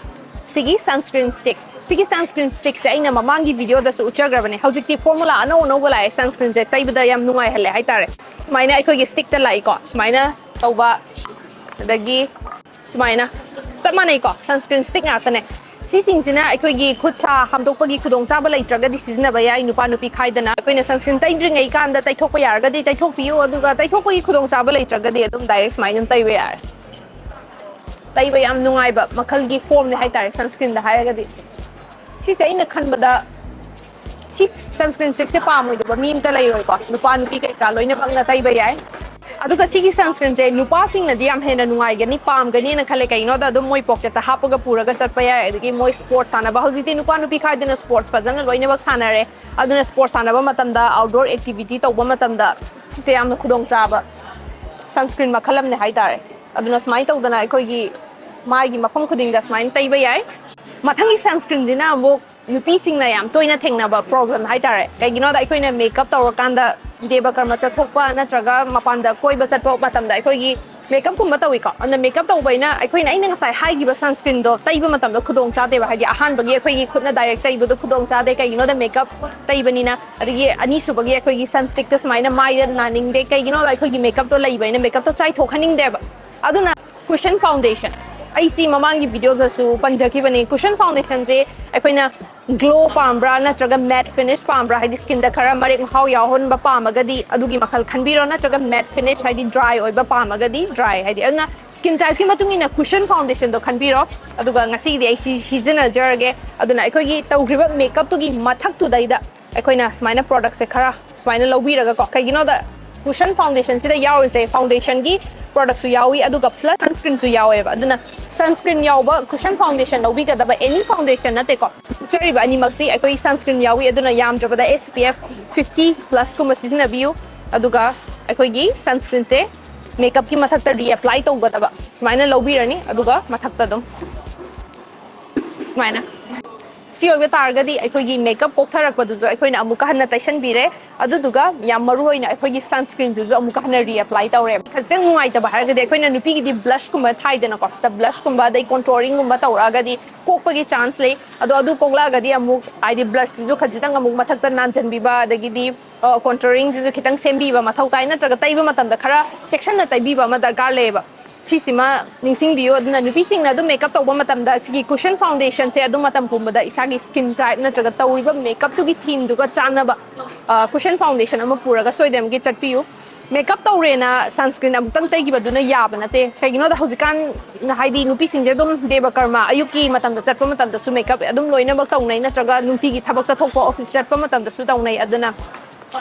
ꯁꯤꯒꯤ ꯁꯟꯁꯀ꯭ꯔꯤꯟ ꯁ꯭ꯇꯤꯛ, ꯁꯤꯒꯤ sunscreen stickꯁꯦ ꯑꯩꯅ ꯃꯃꯥꯡꯒꯤ videoꯗꯁꯨ ꯎꯠꯆꯈ꯭ꯔꯕꯅꯦ꯫ ꯍꯧꯖꯤꯛꯇꯤ formula ꯑꯅꯧ ꯑꯅꯧꯕ ꯂꯥꯛꯑꯦ, sunscreenꯁꯦ ꯇꯩꯕꯗ ꯌꯥꯝ ꯅꯨꯡꯉꯥꯏꯍꯜꯂꯦ ꯍꯥꯏꯇꯥꯔꯦ꯫ ꯁꯨꯃꯥꯏꯅ ꯑꯩꯈꯣꯏꯒꯤ stickꯇ ꯂꯥꯛꯏꯀꯣ, ꯁꯨꯃꯥꯏꯅ ꯇꯧꯕ, ꯑꯗꯒꯤ ꯁꯨꯃꯥꯏꯅ ꯆꯞ ꯃꯥꯟꯅꯩꯀꯣ, sunscreen stick ꯉꯥꯛꯇꯅꯦ꯫ ꯁꯤꯁꯤꯡꯁꯤꯅ ꯑꯩꯈꯣꯏꯒꯤ ꯈꯨꯠ ꯁꯥ ꯍꯥꯝꯗꯣꯛꯄꯒꯤ ꯈꯨꯗꯣꯡꯆꯥꯕ ꯂꯩꯇ꯭ꯔꯒꯗꯤ ꯁꯤꯖꯤꯟꯅꯕ ꯌꯥꯏ, ꯅꯨꯄꯥ ꯅꯨꯄꯤ ꯈꯥꯏꯗꯅ꯫ ꯑꯩꯈꯣꯏꯅ sunscreen ꯇꯩꯗ꯭ꯔꯤꯉꯩ ꯀꯥꯟꯗ ꯇꯩꯊꯣꯛꯄ ꯌꯥꯔꯒꯗꯤ ꯇꯩꯊꯣꯛꯄꯤꯌꯨ, ꯑꯗꯨꯒ ꯇꯩꯊꯣꯛꯄꯒꯤ ꯈꯨꯗꯣꯡꯆꯥꯕ ꯂꯩꯇ꯭ꯔꯒꯗꯤ ꯑꯗꯨꯝ direct ꯁꯨꯃꯥꯏꯅ ꯑꯗꯨꯝ ꯇꯩꯕ ꯌꯥꯔꯦ꯫ ꯇꯩꯕ ꯌꯥꯝ ꯅꯨꯡꯉꯥꯏꯕ ꯃꯈꯜꯒꯤ formꯅꯦ ꯍꯥꯏꯇꯥꯔꯦ sunscreenꯗ ꯍꯥꯏꯔꯒꯗꯤ꯫ ꯁꯤꯁꯦ ꯑꯩꯅ ꯈꯟꯕꯗ ꯁꯤ sunscreen stickꯁꯦ ꯄꯥꯝꯃꯣꯏꯗꯕ ꯃꯤ ꯑꯝꯇ ꯂꯩꯔꯣꯏꯀꯣ, ꯅꯨꯄꯥ ꯅꯨꯄꯤ ꯀꯩꯀꯥ ꯂꯣꯏꯅꯃꯛꯅ ꯇꯩꯕ ꯌꯥꯏ꯫ ꯑꯗꯨꯒ ꯁꯤꯒꯤ sunscreenꯁꯦ ꯅꯨꯄꯥꯁꯤꯡꯅꯗꯤ ꯌꯥꯝ ꯍꯦꯟꯅ ꯅꯨꯡꯉꯥꯏꯒꯅꯤ, ꯄꯥꯝꯒꯅꯤꯅ ꯈꯜꯂꯦ꯫ ꯀꯩꯒꯤꯅꯣꯗ ꯑꯗꯨꯝ ꯃꯣꯏ pocketꯇ ꯍꯥꯞꯄꯒ ꯄꯨꯔꯒ ꯆꯠꯄ ꯌꯥꯏ꯫ ꯑꯗꯒꯤ ꯃꯣꯏ sports ꯁꯥꯟꯅꯕ, ꯍꯧꯖꯤꯛꯇꯤ ꯅꯨꯄꯥ ꯅꯨꯄꯤ ꯈꯥꯏꯗꯅ sports ꯐꯖꯅ ꯂꯣꯏꯅꯃꯛ ꯁꯥꯟꯅꯔꯦ꯫ ꯑꯗꯨꯅ sports ꯁꯥꯟꯅꯕ ꯃꯇꯝꯗ, outdoor activity ꯇꯧꯕ ꯃꯇꯝꯗ ꯁꯤꯁꯦ ꯌꯥꯝꯅ ꯈꯨꯗꯣꯡꯆꯥꯕ sunscreen ꯃꯈꯜ ꯑꯃꯅꯦ ꯍꯥꯏꯇꯥꯔꯦ꯫ ꯑꯗꯨꯅ ꯁꯨꯃꯥꯏꯅ ꯇꯧꯗꯅ ꯑꯩꯈꯣꯏꯒꯤ ꯃꯥꯏꯒꯤ ꯃꯐꯝ ꯈꯨꯗꯤꯡꯗ ꯁꯨꯃꯥꯏꯅ ꯇꯩꯕ ꯌꯥꯏ꯫ ꯃꯊꯪꯒꯤ sunscreenꯁꯤꯅ ꯑꯃꯨꯛ ꯅꯨꯄꯤꯁꯤꯡꯅ ꯌꯥꯝ ꯇꯣꯏꯅ ꯊꯦꯡꯅꯕ problem ꯍꯥꯏꯇꯥꯔꯦ꯫ ꯀꯩꯒꯤꯅꯣꯗ ꯑꯩꯈꯣꯏꯅ makeup ꯇꯧꯔꯀꯥꯟꯗ ꯗꯦꯕ ꯀꯔꯃ ꯆꯠꯊꯣꯛꯄ ꯅꯠꯇ꯭ꯔꯒ ꯃꯄꯥꯟꯗ ꯀꯣꯏꯕ ꯆꯠꯄ ꯃꯇꯝꯗ ꯑꯩꯈꯣꯏꯒꯤ makeupꯀꯨꯝꯕ ꯇꯧꯏꯀꯣ, ꯑꯗꯨꯅ makeup ꯇꯧꯕ ꯑꯩꯅ, ꯑꯩꯈꯣꯏꯅ, ꯑꯩꯅ ꯉꯁꯥꯏ ꯍꯥꯏꯈꯤꯕ sunscreenꯗꯣ ꯇꯩꯕ ꯃꯇꯝꯗ ꯈꯨꯗꯣꯡ ꯆꯥꯗꯦꯕ, ꯍꯥꯏꯗꯤ ꯑꯍꯥꯟꯕꯒꯤ ꯑꯩꯈꯣꯏꯒꯤ ꯈꯨꯠꯅ direct ꯇꯩꯕꯗꯣ ꯈꯨꯗꯣꯡ ꯆꯥꯗꯦ꯫ ꯀꯩꯒꯤꯅꯣꯗ makeup ꯇꯩꯕꯅꯤꯅ꯫ ꯑꯗꯒꯤ ꯑꯅꯤꯁꯨꯕꯒꯤ ꯑꯩꯈꯣꯏꯒꯤ sun stickꯇꯣ ꯁꯨꯃꯥꯏꯅ ꯃꯥꯏꯗ ꯅꯥꯅꯤꯡꯗꯦ, ꯀꯩꯒꯤꯅꯣꯗ ꯑꯩꯈꯣꯏꯒꯤ makeupꯇꯣ ꯂꯩꯕꯅꯤꯅ makeupꯇꯣ ꯆꯥꯏꯊꯣꯛꯍꯟꯅꯤꯡꯗꯦꯕ꯫ ꯑꯗꯨꯅ cushion foundation, ꯑꯩ ꯁꯤ ꯃꯃꯥꯡꯒꯤ videoꯗꯁꯨ ꯄꯟꯖꯈꯤꯕꯅꯤ꯫ Cushion foundationꯁꯦ ꯑꯩꯈꯣꯏꯅ glow ꯄꯥꯝꯕ꯭ꯔꯥ ꯅꯠꯇ꯭ꯔꯒ matte finish ꯄꯥꯝꯕ꯭ꯔꯥ, ꯍꯥꯏꯗꯤ skinꯗ ꯈꯔ ꯃꯔꯦꯛ ꯃꯍꯥꯎ ꯌꯥꯎꯍꯟꯕ ꯄꯥꯝꯃꯒꯗꯤ ꯑꯗꯨꯒꯤ ꯃꯈꯜ ꯈꯟꯕꯤꯔꯣ, ꯅꯠꯇ꯭ꯔꯒ matte finish, ꯍꯥꯏꯗꯤ dry ꯑꯣꯏꯕ ꯄꯥꯝꯃꯒꯗꯤ dry, ꯍꯥꯏꯗꯤ ꯑꯗꯨꯅ skin typeꯀꯤ ꯃꯇꯨꯡ ꯏꯟꯅ cushion foundationꯗꯣ ꯈꯟꯕꯤꯔꯣ꯫ ꯑꯗꯨꯒ ꯉꯁꯤꯒꯤꯗꯤ ꯑꯩ ꯁꯤ ꯁꯤꯖꯤꯟꯅꯖꯔꯒꯦ꯫ ꯑꯗꯨꯅ ꯑꯩꯈꯣꯏꯒꯤ ꯇꯧꯈ꯭ꯔꯤꯕ makeupꯇꯨꯒꯤ ꯃꯊꯛꯇꯨꯗꯩꯗ ꯑꯩꯈꯣꯏꯅ ꯁꯨꯃꯥꯏꯅ productꯁꯦ ꯈꯔ ꯁꯨꯃꯥꯏꯅ ꯂꯧꯕꯤꯔꯒꯀꯣ, ꯀꯩꯒꯤꯅꯣꯗ cushion foundationꯁꯤꯗ ꯌꯥꯎꯔꯤꯁꯦ foundationꯒꯤ productꯁꯨ ꯌꯥꯎꯏ, ꯑꯗꯨꯒ plus sunscreenꯁꯨ ꯌꯥꯎꯋꯦꯕ꯫ ꯑꯗꯨꯅ sunscreen ꯌꯥꯎꯕ cushion foundation ꯂꯧꯕꯤꯒꯗꯕ, any foundation ꯅꯠꯇꯦꯀꯣ꯫ ꯎꯠꯆꯔꯤꯕ ꯑꯅꯤꯃꯛꯁꯤ ꯑꯩꯈꯣꯏ sunscreen ꯌꯥꯎꯏ, ꯑꯗꯨꯅ ꯌꯥꯝꯗ꯭ꯔꯕꯗ SPF fifty plusꯀꯨꯝꯕ ꯁꯤꯖꯤꯟꯅꯕꯤꯌꯨ꯫ ꯑꯗꯨꯒ ꯑꯩꯈꯣꯏꯒꯤ sunscreenꯁꯦ makeupꯀꯤ ꯃꯊꯛꯇ reapply ꯇꯧꯒꯗꯕ ꯁꯨꯃꯥꯏꯅ ꯂꯧꯕꯤꯔꯅꯤ, ꯑꯗꯨꯒ ꯃꯊꯛꯇ ꯑꯗꯨꯝ ꯁꯨꯃꯥꯏꯅ ꯁꯤ ꯑꯣꯏꯕ ꯇꯥꯔꯒꯗꯤ ꯑꯩꯈꯣꯏꯒꯤ ꯃꯦꯀꯞ ꯀꯣꯛꯊꯔꯛꯄꯗꯨꯁꯨ ꯑꯩꯈꯣꯏꯅ ꯑꯃꯨꯛꯀ ꯍꯟꯅ ꯇꯩꯁꯟꯕꯤꯔꯦ꯫ ꯑꯗꯨꯗꯨꯒ ꯌꯥꯝ ꯃꯔꯨ ꯑꯣꯏꯅ ꯑꯩꯈꯣꯏꯒꯤ ꯁꯟꯁꯀ꯭ꯔꯤꯟꯗꯨꯁꯨ ꯑꯃꯨꯛꯀ ꯍꯟꯅ ꯔꯤꯑꯦꯄ꯭ꯂꯥꯏ ꯇꯧꯔꯦ꯫ ꯈꯖꯤꯛꯇꯪ ꯅꯨꯡꯉꯥꯏꯇꯕ ꯍꯥꯏꯔꯒꯗꯤ ꯑꯩꯈꯣꯏꯅ ꯅꯨꯄꯤꯒꯤꯗꯤ ꯕ꯭ꯂꯁꯀꯨꯝꯕ ꯊꯥꯏꯗꯅꯀꯣ, ꯁꯤꯗ ꯕ꯭ꯂꯁꯀꯨꯝꯕ ꯑꯗꯩ ꯀꯣꯟꯇꯣꯔꯤꯡꯒꯨꯝꯕ ꯇꯧꯔꯛꯑꯒꯗꯤ ꯀꯣꯛꯄꯒꯤ ꯆꯥꯟꯁ ꯂꯩ꯫ ꯑꯗꯣ ꯑꯗꯨ ꯀꯣꯛꯂꯛꯑꯒꯗꯤ ꯑꯃꯨꯛ ꯍꯥꯏꯗꯤ ꯕ꯭ꯂꯁꯇꯨꯁꯨ ꯈꯖꯤꯛꯇꯪ ꯑꯃꯨꯛ ꯃꯊꯛꯇ ꯅꯥꯟꯁꯤꯟꯕꯤꯕ, ꯑꯗꯒꯤꯗꯤ ꯀꯣꯟꯇꯣꯔꯤꯡꯁꯤꯁꯨ ꯈꯤꯇꯪ ꯁꯦꯝꯕꯤꯕ ꯃꯊꯧ ꯇꯥꯏ, ꯅꯠꯇ꯭ꯔꯒ ꯇꯩꯕ ꯃꯇꯝꯗ ꯈꯔ ꯆꯦꯛꯁꯤꯟꯅ ꯇꯩꯕꯤꯕ ꯑꯃ ꯗꯔꯀꯥꯔ ꯂꯩꯌꯦꯕ꯫ ꯁꯤꯁꯤꯃ ꯅꯤꯡꯁꯤꯡꯕꯤꯌꯨ꯫ ꯑꯗꯨꯅ ꯅꯨꯄꯤꯁꯤꯡꯅ ꯑꯗꯨꯝ ꯃꯦꯀꯞ ꯇꯧꯕ ꯃꯇꯝꯗ ꯁꯤꯒꯤ ꯀꯨꯁꯟ ꯐꯥꯎꯟꯗꯦꯁꯟꯁꯦ ꯑꯗꯨꯝ ꯃꯇꯝ ꯄꯨꯝꯕꯗ ꯏꯁꯥꯒꯤ ꯁ꯭ꯀꯤꯟ ꯇꯥꯏꯞ ꯅꯠꯇ꯭ꯔꯒ ꯇꯧꯔꯤꯕ ꯃꯦꯀꯞꯇꯨꯒꯤ ꯊꯤꯝꯗꯨꯒ ꯆꯥꯟꯅꯕ ꯀꯨꯁꯟ ꯐꯥꯎꯟꯗꯦꯁꯟ ꯑꯃ ꯄꯨꯔꯒ ꯁꯣꯏꯗꯅꯃꯛꯀꯤ ꯆꯠꯄꯤꯌꯨ꯫ ꯃꯦꯀꯞ ꯇꯧꯔꯦꯅ ꯁꯟꯁꯀ꯭ꯔꯤꯟ ꯑꯃꯨꯛꯇꯪ ꯇꯩꯈꯤꯕꯗꯨꯅ ꯌꯥꯕ ꯅꯠꯇꯦ꯫ ꯀꯩꯒꯤꯅꯣꯗ ꯍꯧꯖꯤꯛꯀꯥꯟ ꯍꯥꯏꯗꯤ ꯅꯨꯄꯤꯁꯤꯡꯁꯦ ꯑꯗꯨꯝ ꯗꯦꯕ ꯀꯔꯃ ꯑꯌꯨꯛꯀꯤ ꯃꯇꯝꯗ ꯆꯠꯄ ꯃꯇꯝꯗꯁꯨ ꯃꯦꯀꯞ ꯑꯗꯨꯝ ꯂꯣꯏꯅꯃꯛ ꯇꯧꯅꯩ, ꯅꯠꯇ꯭ꯔꯒ ꯅꯨꯡꯇꯤꯒꯤ ꯊꯕꯛ ꯆꯠꯊꯣꯛꯄ ꯑꯣꯐꯤꯁ ꯆꯠꯄ ꯃꯇꯝꯗꯁꯨ ꯇꯧꯅꯩ꯫ ꯑꯗꯨꯅ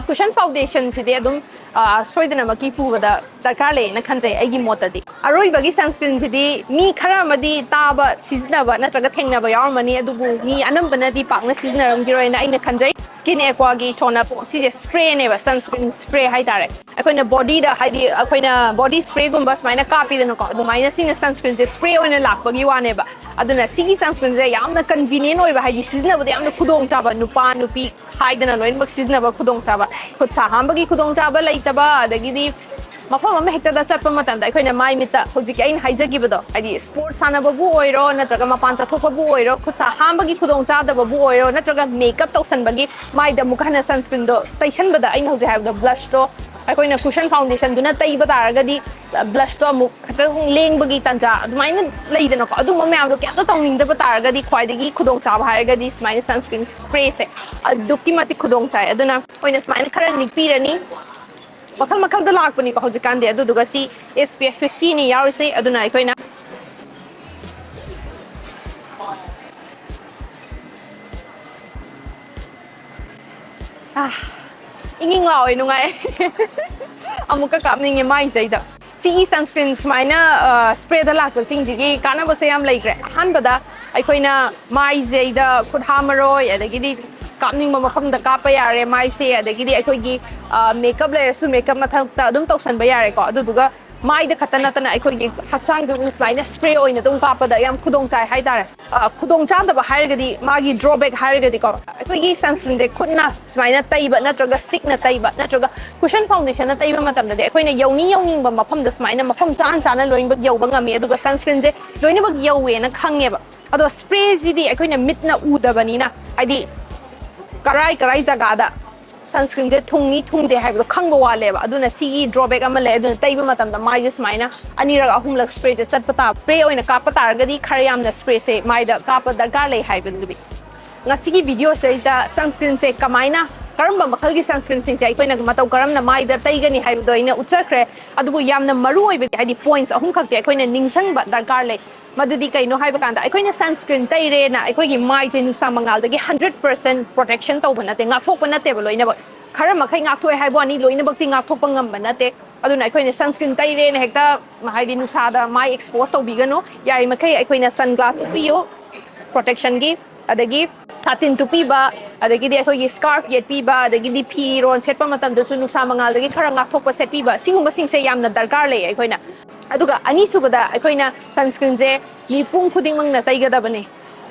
ꯀꯨꯁꯟ ꯐꯥꯎꯟꯗꯦꯁꯟꯁꯤꯗꯤ ꯑꯗꯨꯝ ꯑ, ꯁꯣꯏꯗꯅꯃꯛꯀꯤ ꯄꯨꯕꯗ ꯗꯔꯀꯥꯔ ꯂꯩꯌꯦꯅ ꯈꯟꯖꯩ ꯑꯩꯒꯤ ꯃꯣꯠꯇꯗꯤ꯫ ꯑꯔꯣꯏꯕꯒꯤ ꯁꯟꯁꯀ꯭ꯔꯤꯟꯁꯤꯗꯤ ꯃꯤ ꯈꯔ ꯑꯃꯗꯤ ꯇꯥꯕ, ꯁꯤꯖꯤꯟꯅꯕ ꯅꯠꯇ꯭ꯔꯒ ꯊꯦꯡꯅꯕ ꯌꯥꯎꯔꯝꯃꯅꯤ, ꯑꯗꯨꯕꯨ ꯃꯤ ꯑꯅꯝꯕꯅꯗꯤ ꯄꯥꯛꯅ ꯁꯤꯖꯤꯟꯅꯔꯝꯈꯤꯔꯣꯏꯅ ꯑꯩꯅ ꯈꯟꯖꯩ꯫ ꯁ꯭ꯀꯤꯟ ꯑꯦꯀ꯭ꯋꯥꯒꯤ ꯁꯣꯟꯅ ꯁꯤꯁꯦ ꯁ꯭ꯄ꯭ꯔꯦꯅꯦꯕ, ꯁꯟꯁꯀ꯭ꯔꯤꯟ ꯁ꯭ꯄ꯭ꯔꯦ ꯍꯥꯏꯇꯥꯔꯦ꯫ ꯑꯩꯈꯣꯏꯅ ꯕꯣꯗꯤꯗ ꯍꯥꯏꯗꯤ ꯑꯩꯈꯣꯏꯅ ꯕꯣꯗꯤ ꯁ꯭ꯄ꯭ꯔꯦꯒꯨꯝꯕ ꯁꯨꯃꯥꯏꯅ ꯀꯥꯞꯄꯤꯗꯅꯀꯣ, ꯑꯗꯨꯃꯥꯏꯅ ꯁꯤꯅ ꯁꯟꯁꯀ꯭ꯔꯤꯟꯁꯦ ꯁ꯭ꯄ꯭ꯔꯦ ꯑꯣꯏꯅ ꯂꯥꯛꯄꯒꯤ ꯋꯥꯅꯦꯕ꯫ ꯑꯗꯨꯅ ꯁꯤꯒꯤ ꯁꯟꯁꯀ꯭ꯔꯤꯟꯁꯦ ꯌꯥꯝꯅ ꯀꯟꯚꯤꯅꯤꯌꯦꯟ ꯑꯣꯏꯕ, ꯍꯥꯏꯗꯤ ꯁꯤꯖꯤꯟꯅꯕꯗ ꯌꯥꯝꯅ ꯈꯨꯗꯣꯡꯆꯥꯕ, ꯅꯨꯄꯥ ꯅꯨꯄꯤ ꯈꯥꯏꯗꯅ ꯂꯣꯏꯅꯃꯛ ꯁꯤꯖꯤꯟꯅꯕ ꯈꯨꯗꯣꯡꯆꯥꯕ, ꯈꯨꯠ ꯁꯥ ꯍꯥꯝꯕꯒꯤ ꯈꯨꯗꯣꯡꯆꯥꯕ ꯂꯩꯇꯕ, ꯑꯗꯒꯤꯗꯤ ꯃꯐꯝ ꯑꯃ ꯍꯦꯛꯇꯗ ꯆꯠꯄ ꯃꯇꯝꯗ ꯑꯩꯈꯣꯏꯅ ꯃꯥꯏ ꯃꯤꯠꯇ ꯍꯧꯖꯤꯛꯀꯤ ꯑꯩꯅ ꯍꯥꯏꯖꯈꯤꯕꯗꯣ, ꯍꯥꯏꯗꯤ ꯁ꯭ꯄꯣꯔꯠꯁ ꯁꯥꯟꯅꯕꯕꯨ ꯑꯣꯏꯔꯣ ꯅꯠꯇ꯭ꯔꯒ ꯃꯄꯥꯟ ꯆꯠꯊꯣꯛꯄꯕꯨ ꯑꯣꯏꯔꯣ, ꯈꯨꯠ ꯁꯥ ꯍꯥꯝꯕꯒꯤ ꯈꯨꯗꯣꯡꯆꯥꯗꯕꯕꯨ ꯑꯣꯏꯔꯣ ꯅꯠꯇ꯭ꯔꯒ ꯃꯦꯀꯞ ꯇꯧꯁꯟꯕꯒꯤ ꯃꯥꯏꯗ ꯑꯃꯨꯛꯀ ꯍꯟꯅ ꯁꯟꯁꯀ꯭ꯔꯤꯟꯗꯣ ꯇꯩꯁꯟꯕꯗ ꯑꯩꯅ ꯍꯧꯖꯤꯛ ꯍꯥꯏꯕꯗꯣ ꯕ꯭ꯂꯁꯇꯣ ꯑꯩꯈꯣꯏꯅ ꯀꯨꯁꯟ ꯐꯥꯎꯟꯗꯦꯁꯟꯗꯨꯅ ꯇꯩꯕ ꯇꯥꯔꯒꯗꯤ ꯕ꯭ꯂꯁꯇꯣ ꯑꯃꯨꯛ ꯈꯤꯇꯪ ꯂꯦꯡꯕꯒꯤ ꯇꯥꯟꯖꯥ ꯑꯗꯨꯃꯥꯏꯅ ꯂꯩꯗꯅꯀꯣ, ꯑꯗꯨꯝꯕ ꯃꯌꯥꯝꯗꯣ ꯀꯩꯝꯇ ꯇꯧꯅꯤꯡꯗꯕ ꯇꯥꯔꯒꯗꯤ ꯈ꯭ꯋꯥꯏꯗꯒꯤ ꯈꯨꯗꯣꯡꯆꯥꯕ ꯍꯥꯏꯔꯒꯗꯤ ꯁꯨꯃꯥꯏꯅ ꯁꯟꯁꯀ꯭ꯔꯤꯟ ꯁ꯭ꯄ꯭ꯔꯦꯁꯦ ꯑꯗꯨꯛꯀꯤ ꯃꯇꯤꯛ ꯈꯨꯗꯣꯡ ꯆꯥꯏ꯫ ꯑꯗꯨꯅ ꯑꯩꯈꯣꯏꯅ ꯁꯨꯃꯥꯏꯅ ꯈꯔ ꯅꯤꯛꯄꯤꯔꯅꯤ꯫ ꯃꯈꯜ ꯃꯈꯜꯗ ꯂꯥꯛꯄꯅꯤꯀꯣ ꯍꯧꯖꯤꯛꯀꯥꯟꯗꯤ꯫ ꯑꯗꯨꯗꯨꯒ ꯁꯤ ꯑꯦꯁ ꯄꯤ ꯑꯦꯐ ꯐꯤꯐꯇꯤꯅꯤ ꯌꯥꯎꯔꯤꯁꯦ, ꯑꯗꯨꯅ ꯑꯩꯈꯣꯏꯅ ꯑꯥ, ꯏꯪ ꯏꯪ ꯂꯥꯎꯋꯦ, ꯅꯨꯡꯉꯥꯏ꯫ ꯑꯃꯨꯛꯀ ꯀꯥꯞꯅꯤꯡꯉꯦ ꯃꯥꯏꯁꯦ ꯑꯩꯗ꯫ ꯁꯤꯒꯤ ꯁꯟꯁꯀ꯭ꯔꯤꯟ ꯁꯨꯃꯥꯏꯅ ꯁ꯭ꯄ꯭ꯔꯦꯗ ꯂꯥꯛꯄꯁꯤꯡꯁꯤꯒꯤ ꯀꯥꯟꯅꯕꯁꯦ ꯌꯥꯝ ꯂꯩꯈ꯭ꯔꯦ꯫ ꯑꯍꯥꯟꯕꯗ ꯑꯩꯈꯣꯏꯅ ꯃꯥꯏꯁꯦ ꯑꯩꯗ ꯈꯨꯠ ꯍꯥꯝꯃꯔꯣꯏ, ꯑꯗꯒꯤꯗꯤ ꯀꯥꯞꯅꯤꯡꯕ ꯃꯐꯝꯗ ꯀꯥꯞꯄ ꯌꯥꯔꯦ ꯃꯥꯏꯁꯦ, ꯑꯗꯒꯤꯗꯤ ꯑꯩꯈꯣꯏꯒꯤ ꯃꯦꯀꯞ ꯂꯩꯔꯁꯨ ꯃꯦꯀꯞ ꯃꯊꯛꯇ ꯑꯗꯨꯝ ꯇꯧꯁꯟꯕ ꯌꯥꯔꯦꯀꯣ꯫ ꯑꯗꯨꯗꯨꯒ ꯃꯥꯏꯗ ꯈꯛꯇ ꯅꯠꯇꯅ ꯑꯩꯈꯣꯏꯒꯤ ꯍꯛꯆꯥꯡꯗꯁꯨ ꯁꯨꯃꯥꯏꯅ ꯁ꯭ꯄ꯭ꯔꯦ ꯑꯣꯏꯅ ꯑꯗꯨꯝ ꯀꯥꯞꯄꯗ ꯌꯥꯝ ꯈꯨꯗꯣꯡ ꯆꯥꯏ ꯍꯥꯏꯇꯥꯔꯦ꯫ ꯑ, ꯈꯨꯗꯣꯡ ꯆꯥꯗꯕ ꯍꯥꯏꯔꯒꯗꯤ ꯃꯥꯒꯤ ꯗ꯭ꯔꯣꯕꯦꯛ ꯍꯥꯏꯔꯒꯗꯤꯀꯣ, ꯑꯩꯈꯣꯏꯒꯤ ꯁꯟꯁ꯭ꯀ꯭ꯔꯤꯟꯁꯦ ꯈꯨꯠꯅ ꯁꯨꯃꯥꯏꯅ ꯇꯩꯕ ꯅꯠꯇ꯭ꯔꯒ ꯁ꯭ꯇꯤꯛꯅ ꯇꯩꯕ ꯅꯠꯇ꯭ꯔꯒ ꯀꯨꯁꯟ ꯐꯥꯎꯟꯗꯦꯁꯟꯅ ꯇꯩꯕ ꯃꯇꯝꯗꯗꯤ ꯑꯩꯈꯣꯏꯅ ꯌꯧꯅꯤꯡ ꯌꯧꯅꯤꯡꯕ ꯃꯐꯝꯗ ꯁꯨꯃꯥꯏꯅ ꯃꯐꯝ ꯆꯥꯅ ꯆꯥꯅ ꯂꯣꯏꯅꯃꯛ ꯌꯧꯕ ꯉꯝꯃꯤ꯫ ꯑꯗꯨꯒ ꯁꯟꯁ꯭ꯀ꯭ꯔꯤꯟꯁꯦ ꯂꯣꯏꯅꯃꯛ ꯌꯧꯋꯦꯅ ꯈꯪꯉꯦꯕ꯫ ꯑꯗꯣ ꯁ꯭ꯄ꯭ꯔꯦꯁꯤꯗꯤ ꯑꯩꯈꯣꯏꯅ ꯃꯤꯠꯅ ꯎꯗꯕꯅꯤꯅ, ꯍꯥꯏꯗꯤ ꯀꯔꯥꯏ ꯀꯔꯥꯏ ꯖꯒꯥꯗ ꯁꯟꯁ꯭ꯀ꯭ꯔꯤꯟꯁꯦ ꯊꯨꯡꯅꯤ ꯊꯨꯡꯗꯦ ꯍꯥꯏꯕꯗꯣ ꯈꯪꯕ ꯋꯥꯠꯂꯦꯕ꯫ ꯑꯗꯨꯅ ꯁꯤꯒꯤ ꯗ꯭ꯔꯣꯕꯦꯛ ꯑꯃ ꯂꯩ꯫ ꯑꯗꯨꯅ ꯇꯩꯕ ꯃꯇꯝꯗ ꯃꯥꯏꯁꯦ ꯁꯨꯃꯥꯏꯅ ꯑꯅꯤꯔꯛ ꯑꯍꯨꯝꯂꯛ ꯁ꯭ꯄ꯭ꯔꯦꯁꯦ ꯆꯠꯄ ꯇꯥꯕ꯫ ꯁ꯭ꯄ꯭ꯔꯦ ꯑꯣꯏꯅ ꯀꯥꯞꯄ ꯇꯥꯔꯒꯗꯤ ꯈꯔ ꯌꯥꯝꯅ ꯁ꯭ꯄ꯭ꯔꯦꯁꯦ ꯃꯥꯏꯗ ꯀꯥꯞꯄ ꯗꯔꯀꯥꯔ ꯂꯩ ꯍꯥꯏꯕꯗꯨꯗꯤ꯫ ꯉꯁꯤꯒꯤ ꯚꯤꯗꯤꯑꯣꯁꯤꯗꯩꯗ ꯁꯟꯁ꯭ꯀ꯭ꯔꯤꯟꯁꯦ ꯀꯃꯥꯏꯅ, ꯀꯔꯝꯕ ꯃꯈꯜꯒꯤ ꯁꯟꯁ꯭ꯀ꯭ꯔꯤꯟꯁꯤꯡꯁꯦ ꯑꯩꯈꯣꯏꯅ ꯃꯇꯧ ꯀꯔꯝꯅ ꯃꯥꯏꯗ ꯇꯩꯒꯅꯤ ꯍꯥꯏꯕꯗꯣ ꯑꯩꯅ ꯎꯠꯆꯈ꯭ꯔꯦ꯫ ꯑꯗꯨꯕꯨ ꯌꯥꯝꯅ ꯃꯔꯨ ꯑꯣꯏꯕꯗꯤ, ꯍꯥꯏꯗꯤ ꯄꯣꯏꯟꯠꯁ ꯑꯍꯨꯝ ꯈꯛꯇꯤ ꯑꯩꯈꯣꯏꯅ ꯅꯤꯡꯁꯤꯡꯕ ꯗꯔꯀꯥꯔ ꯂꯩ꯫ ꯃꯗꯨꯗꯤ ꯀꯩꯅꯣ ꯍꯥꯏꯕ ꯀꯥꯟꯗ, ꯑꯩꯈꯣꯏꯅ ꯁꯟꯁ꯭ꯀ꯭ꯔꯤꯟ ꯇꯩꯔꯦꯅ ꯑꯩꯈꯣꯏꯒꯤ ꯃꯥꯏꯁꯦ ꯅꯨꯡꯁꯥ ꯃꯉꯥꯜꯗꯒꯤ ꯍꯟꯗ꯭ꯔꯦꯠ ꯄꯔꯁꯦꯟ ꯄ꯭ꯔꯣꯇꯦꯛꯁꯟ ꯇꯧꯕ ꯅꯠꯇꯦ, ꯉꯥꯛꯊꯣꯛꯄ ꯅꯠꯇꯦꯕ ꯂꯣꯏꯅꯃꯛ꯫ ꯈꯔ ꯃꯈꯩ ꯉꯥꯛꯊꯣꯛꯑꯦ ꯍꯥꯏꯕ ꯋꯥꯅꯤ, ꯂꯣꯏꯅꯃꯛꯇꯤ ꯉꯥꯛꯊꯣꯛꯄ ꯉꯝꯕ ꯅꯠꯇꯦ꯫ ꯑꯗꯨꯅ ꯑꯩꯈꯣꯏꯅ ꯁꯟꯁ꯭ꯀ꯭ꯔꯤꯟ ꯇꯩꯔꯦꯅ ꯍꯦꯛꯇ, ꯍꯥꯏꯗꯤ ꯅꯨꯡꯁꯥꯗ ꯃꯥꯏ ꯑꯦꯛꯁꯄꯣꯖ ꯇꯧꯕꯤꯒꯅꯨ꯫ ꯌꯥꯔꯤꯃꯈꯩ ꯑꯩꯈꯣꯏꯅ ꯁꯟ ꯒ꯭ꯂꯥꯁ ꯎꯞꯄꯤꯌꯨ ꯄ꯭ꯔꯣꯇꯦꯛꯁꯟꯒꯤ, ꯑꯗꯒꯤ ꯁꯥꯇꯤꯟ ꯇꯨꯞꯄꯤꯕ, ꯑꯗꯒꯤꯗꯤ ꯑꯩꯈꯣꯏꯒꯤ ꯁ꯭ꯀꯥꯔꯐ ꯌꯦꯠꯄꯤꯕ, ꯑꯗꯒꯤꯗꯤ ꯐꯤꯔꯣꯟ ꯁꯦꯠꯄ ꯃꯇꯝꯗꯁꯨ ꯅꯨꯡꯁꯥ ꯃꯉꯥꯜꯗꯒꯤ ꯈꯔ ꯉꯥꯛꯊꯣꯛꯄ ꯁꯦꯠꯄꯤꯕ, ꯁꯤꯒꯨꯝꯕꯁꯤꯡꯁꯦ ꯌꯥꯝꯅ ꯗꯔꯀꯥꯔ ꯂꯩ ꯑꯩꯈꯣꯏꯅ꯫ ꯑꯗꯨꯒ ꯑꯅꯤꯁꯨꯕꯗ, ꯑꯩꯈꯣꯏꯅ ꯁꯟꯁ꯭ꯀ꯭ꯔꯤꯟꯁꯦ ꯃꯤꯄꯨꯝ ꯈꯨꯗꯤꯡꯃꯛꯅ ꯇꯩꯒꯗꯕꯅꯤ꯫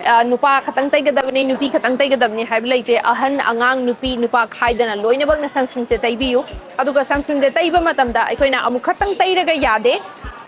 ꯑ, ꯅꯨꯄꯥ ꯈꯛꯇꯪ ꯇꯩꯒꯗꯕꯅꯤ, ꯅꯨꯄꯤ ꯈꯛꯇꯪ ꯇꯩꯒꯗꯕꯅꯤ ꯍꯥꯏꯕ ꯂꯩꯇꯦ꯫ ꯑꯍꯟ, ꯑꯉꯥꯡ, ꯅꯨꯄꯤ, ꯅꯨꯄꯥ ꯈꯥꯏꯗꯅ ꯂꯣꯏꯅꯃꯛꯅ ꯁꯟꯁ꯭ꯀ꯭ꯔꯤꯟꯁꯦ ꯇꯩꯕꯤꯌꯨ꯫ ꯑꯗꯨꯒ ꯁꯟꯁ꯭ꯀ꯭ꯔꯤꯟꯁꯦ ꯇꯩꯕ ꯃꯇꯝꯗ ꯑꯩꯈꯣꯏꯅ ꯑꯃꯨꯛ ꯈꯛꯇꯪ ꯇꯩꯔꯒ ꯌꯥꯗꯦ,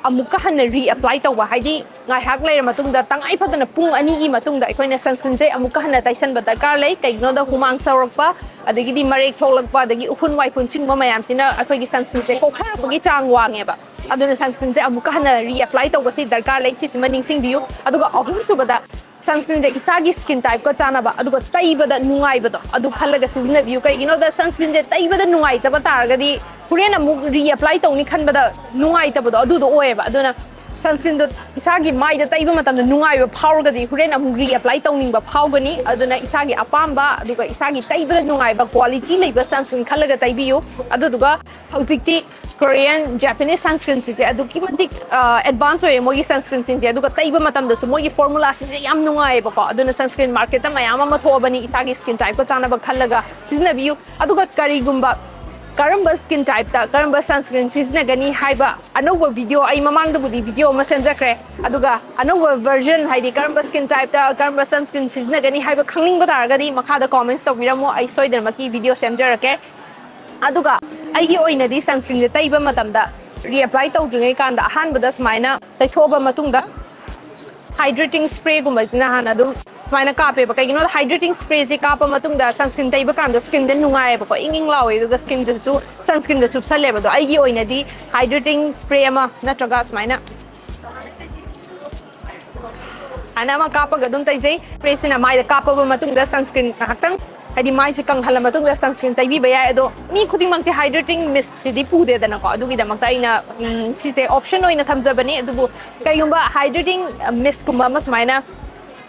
ꯑꯃꯨꯛꯀ ꯍꯟꯅ ꯔꯤꯑꯦꯄ꯭ꯂꯥꯏ ꯇꯧꯕ, ꯍꯥꯏꯗꯤ ꯉꯥꯏꯍꯥꯛ ꯂꯩꯔ ꯃꯇꯨꯡꯗ, ꯇꯉꯥꯏ ꯐꯗꯅ ꯄꯨꯡ ꯑꯅꯤꯒꯤ ꯃꯇꯨꯡꯗ ꯑꯩꯈꯣꯏꯅ ꯁꯟꯁ꯭ꯀ꯭ꯔꯤꯟꯁꯦ ꯑꯃꯨꯛꯀ ꯍꯟꯅ ꯇꯩꯁꯟꯕ ꯗꯔꯀꯥꯔ ꯂꯩ꯫ ꯀꯩꯒꯤꯅꯣꯗ ꯍꯨꯃꯥꯡ ꯁꯧꯔꯛꯄ, ꯑꯗꯒꯤꯗꯤ ꯃꯔꯦꯛ ꯊꯣꯛꯂꯛꯄ, ꯑꯗꯒꯤ ꯎꯐꯨꯟ ꯋꯥꯏꯐꯨꯟ ꯁꯤꯒꯨꯝꯕ ꯃꯌꯥꯝꯁꯤꯅ ꯑꯩꯈꯣꯏꯒꯤ ꯁꯟꯁ꯭ꯀ꯭ꯔꯤꯟꯁꯦ ꯀꯣꯛꯊꯔꯛꯄꯒꯤ ꯆꯥꯡ ꯋꯥꯡꯉꯦꯕ꯫ ꯑꯗꯨꯅ ꯁꯟꯁ꯭ꯀ꯭ꯔꯤꯟꯁꯦ ꯑꯃꯨꯛꯀ ꯍꯟꯅ ꯔꯤꯑꯦꯄ꯭ꯂꯥꯏ ꯇꯧꯕꯁꯤ ꯗꯔꯀꯥꯔ ꯂꯩ, ꯁꯤꯁꯤꯃ ꯅꯤꯡꯁꯤꯡꯕꯤꯌꯨ꯫ ꯑꯗꯨꯒ ꯑꯍꯨꯝꯁꯨꯕꯗ, ꯁꯟꯁ꯭ꯀ꯭ꯔꯤꯟꯁꯦ ꯏꯁꯥꯒꯤ ꯁ꯭ꯀꯤꯟ ꯇꯥꯏꯞꯀ ꯆꯥꯟꯅꯕ, ꯑꯗꯨꯒ ꯇꯩꯕꯗ ꯅꯨꯡꯉꯥꯏꯕꯗꯣ ꯑꯗꯨ ꯈꯜꯂꯒ ꯁꯤꯖꯤꯟꯅꯕꯤꯌꯨ꯫ ꯀꯩꯒꯤꯅꯣꯗ ꯁꯟꯁ꯭ꯀ꯭ꯔꯤꯟꯁꯦ ꯇꯩꯕꯗ ꯅꯨꯡꯉꯥꯏꯇꯕ ꯇꯥꯔꯒꯗꯤ ꯍꯣꯔꯦꯟ ꯑꯃꯨꯛ ꯔꯤꯑꯦꯄ꯭ꯂꯥꯏ ꯇꯧꯅꯤ ꯈꯟꯕꯗ ꯅꯨꯡꯉꯥꯏꯇꯕꯗꯣ ꯑꯗꯨꯗꯣ ꯑꯣꯏꯌꯦꯕ꯫ ꯑꯗꯨꯅ ꯁꯟꯁ꯭ꯀ꯭ꯔꯤꯟꯗꯣ ꯏꯁꯥꯒꯤ ꯃꯥꯏꯗ ꯇꯩꯕ ꯃꯇꯝꯗ ꯅꯨꯡꯉꯥꯏꯕ ꯐꯥꯎꯔꯒꯗꯤ ꯍꯣꯔꯦꯟ ꯑꯃꯨꯛ ꯔꯤꯑꯦꯄ꯭ꯂꯥꯏ ꯇꯧꯅꯤꯡꯕ ꯐꯥꯎꯒꯅꯤ꯫ ꯑꯗꯨꯅ ꯏꯁꯥꯒꯤ ꯑꯄꯥꯝꯕ, ꯑꯗꯨꯒ ꯏꯁꯥꯒꯤ ꯇꯩꯕꯗ ꯅꯨꯡꯉꯥꯏꯕ ꯀ꯭ꯋꯥꯂꯤꯇꯤ ꯂꯩꯕ ꯁꯟꯁ꯭ꯀ꯭ꯔꯤꯟ ꯈꯜꯂꯒ ꯇꯩꯕꯤꯌꯨ꯫ ꯑꯗꯨꯗꯨꯒ ꯍꯧꯖꯤꯛꯇꯤ ꯀꯣꯔꯤꯌꯟ, ꯖꯄꯥꯅꯤꯁ ꯁꯟꯁ꯭ꯀ꯭ꯔꯤꯟꯁꯤꯡꯁꯦ ꯑꯗꯨꯛꯀꯤ ꯃꯇꯤꯛ ꯑꯦꯗꯚꯥꯟꯁ ꯑꯣꯏꯔꯦ ꯃꯣꯏꯒꯤ ꯁꯟꯁ꯭ꯀ꯭ꯔꯤꯟꯁꯤꯡꯁꯦ꯫ ꯑꯗꯨꯒ ꯇꯩꯕ ꯃꯇꯝꯗꯁꯨ ꯃꯣꯏꯒꯤ ꯐꯣꯔꯃꯨꯂꯥꯁꯤꯡꯁꯦ ꯌꯥꯝ ꯅꯨꯡꯉꯥꯏꯌꯦꯕꯀꯣ꯫ ꯑꯗꯨꯅ ꯁꯟꯁ꯭ꯀ꯭ꯔꯤꯟ ꯃꯥꯔꯀꯦꯠꯇ ꯃꯌꯥꯝ ꯑꯃ ꯊꯣꯛꯑꯕꯅꯤ, ꯏꯁꯥꯒꯤ ꯁ꯭ꯀꯤꯟ ꯇꯥꯏꯞꯀ ꯆꯥꯟꯅꯕ ꯈꯜꯂꯒ ꯁꯤꯖꯤꯟꯅꯕꯤꯌꯨ꯫ ꯑꯗꯨꯒ ꯀꯔꯤꯒꯨꯝꯕ ꯀꯔꯝꯕ skin type ꯇ ꯀꯔꯝꯕ sunscreen ꯁꯤꯖꯤꯟꯅꯒꯅꯤ ꯍꯥꯏꯕ ꯑꯅꯧꯕ video, ꯑꯩ ꯃꯃꯥꯡꯗꯕꯨꯗꯤ video ꯑꯃ ꯁꯦꯝꯖꯈ꯭ꯔꯦ, ꯑꯗꯨꯒ ꯑꯅꯧꯕ version, ꯍꯥꯏꯗꯤ ꯀꯔꯝꯕ skin type ꯇ ꯀꯔꯝꯕ sunscreen ꯁꯤꯖꯤꯟꯅꯒꯅꯤ ꯍꯥꯏꯕ ꯈꯪꯅꯤꯡꯕ ꯇꯥꯔꯒꯗꯤ ꯃꯈꯥꯗ comments ꯇꯧꯕꯤꯔꯝꯃꯣ, ꯑꯩ ꯁꯣꯏꯗꯅꯃꯛꯀꯤ video ꯁꯦꯝꯖꯔꯛꯀꯦ꯫ ꯑꯗꯨꯒ ꯑꯩꯒꯤ ꯑꯣꯏꯅꯗꯤ sunscreen ꯁꯦ ꯇꯩꯕ ꯃꯇꯝꯗ reapply ꯇꯧꯗ꯭ꯔꯤꯉꯩ ꯀꯥꯟꯗ ꯑꯍꯥꯟꯕꯗ ꯁꯨꯃꯥꯏꯅ ꯇꯩꯊꯣꯛꯑꯕ ꯃꯇꯨꯡꯗ hydrating spray ꯒꯨꯝꯕꯁꯤꯅ ꯍꯥꯟꯅ ꯑꯗꯨꯝ ꯁꯨꯃꯥꯏꯅ ꯀꯥꯞꯄꯦꯕ꯫ ꯀꯩꯒꯤꯅꯣꯗ hydrating spray ꯁꯦ ꯀꯥꯞꯄ ꯃꯇꯨꯡꯗ sunscreen ꯇꯩꯕ ꯀꯥꯟꯗ skin ꯗ ꯅꯨꯡꯉꯥꯏꯌꯦꯕꯀꯣ, ꯏꯪ ꯏꯪ ꯂꯥꯎꯋꯦ, ꯑꯗꯨꯒ skin ꯗꯁꯨ sunscreen ꯗ ꯆꯨꯞꯁꯜꯂꯦꯕ꯫ ꯑꯗꯣ ꯑꯩꯒꯤ ꯑꯣꯏꯅꯗꯤ hydrating spray ꯑꯃ ꯅꯠꯇ꯭ꯔꯒ ꯁꯨꯃꯥꯏꯅ ꯍꯥꯟꯅ ꯑꯃ ꯀꯥꯞꯄꯒ ꯑꯗꯨꯝ ꯇꯩꯖꯩ꯫ Spray ꯁꯤꯅ ꯃꯥꯏꯗ ꯀꯥꯞꯄꯕ ꯃꯇꯨꯡꯗ sunscreen ꯉꯥꯏꯍꯥꯛꯇꯪ, ꯍꯥꯏꯗꯤ ꯃꯥꯏꯁꯦ ꯀꯪꯍꯜꯂ ꯃꯇꯨꯡꯗ sunscreen ꯇꯩꯕꯤꯕ ꯌꯥꯏ꯫ ꯑꯗꯣ ꯃꯤ ꯈꯨꯗꯤꯡꯃꯛꯇꯤ hydrating mist ꯁꯤꯗꯤ ꯄꯨꯗꯦꯗꯅꯀꯣ, ꯑꯗꯨꯒꯤꯗꯃꯛꯇ ꯑꯩꯅ ꯎꯝ, ꯁꯤꯁꯦ option ꯑꯣꯏꯅ ꯊꯝꯖꯕꯅꯦ꯫ ꯑꯗꯨꯕꯨ ꯀꯩꯒꯨꯝꯕ hydrating mist ꯀꯨꯝꯕ ꯑꯃ ꯁꯨꯃꯥꯏꯅ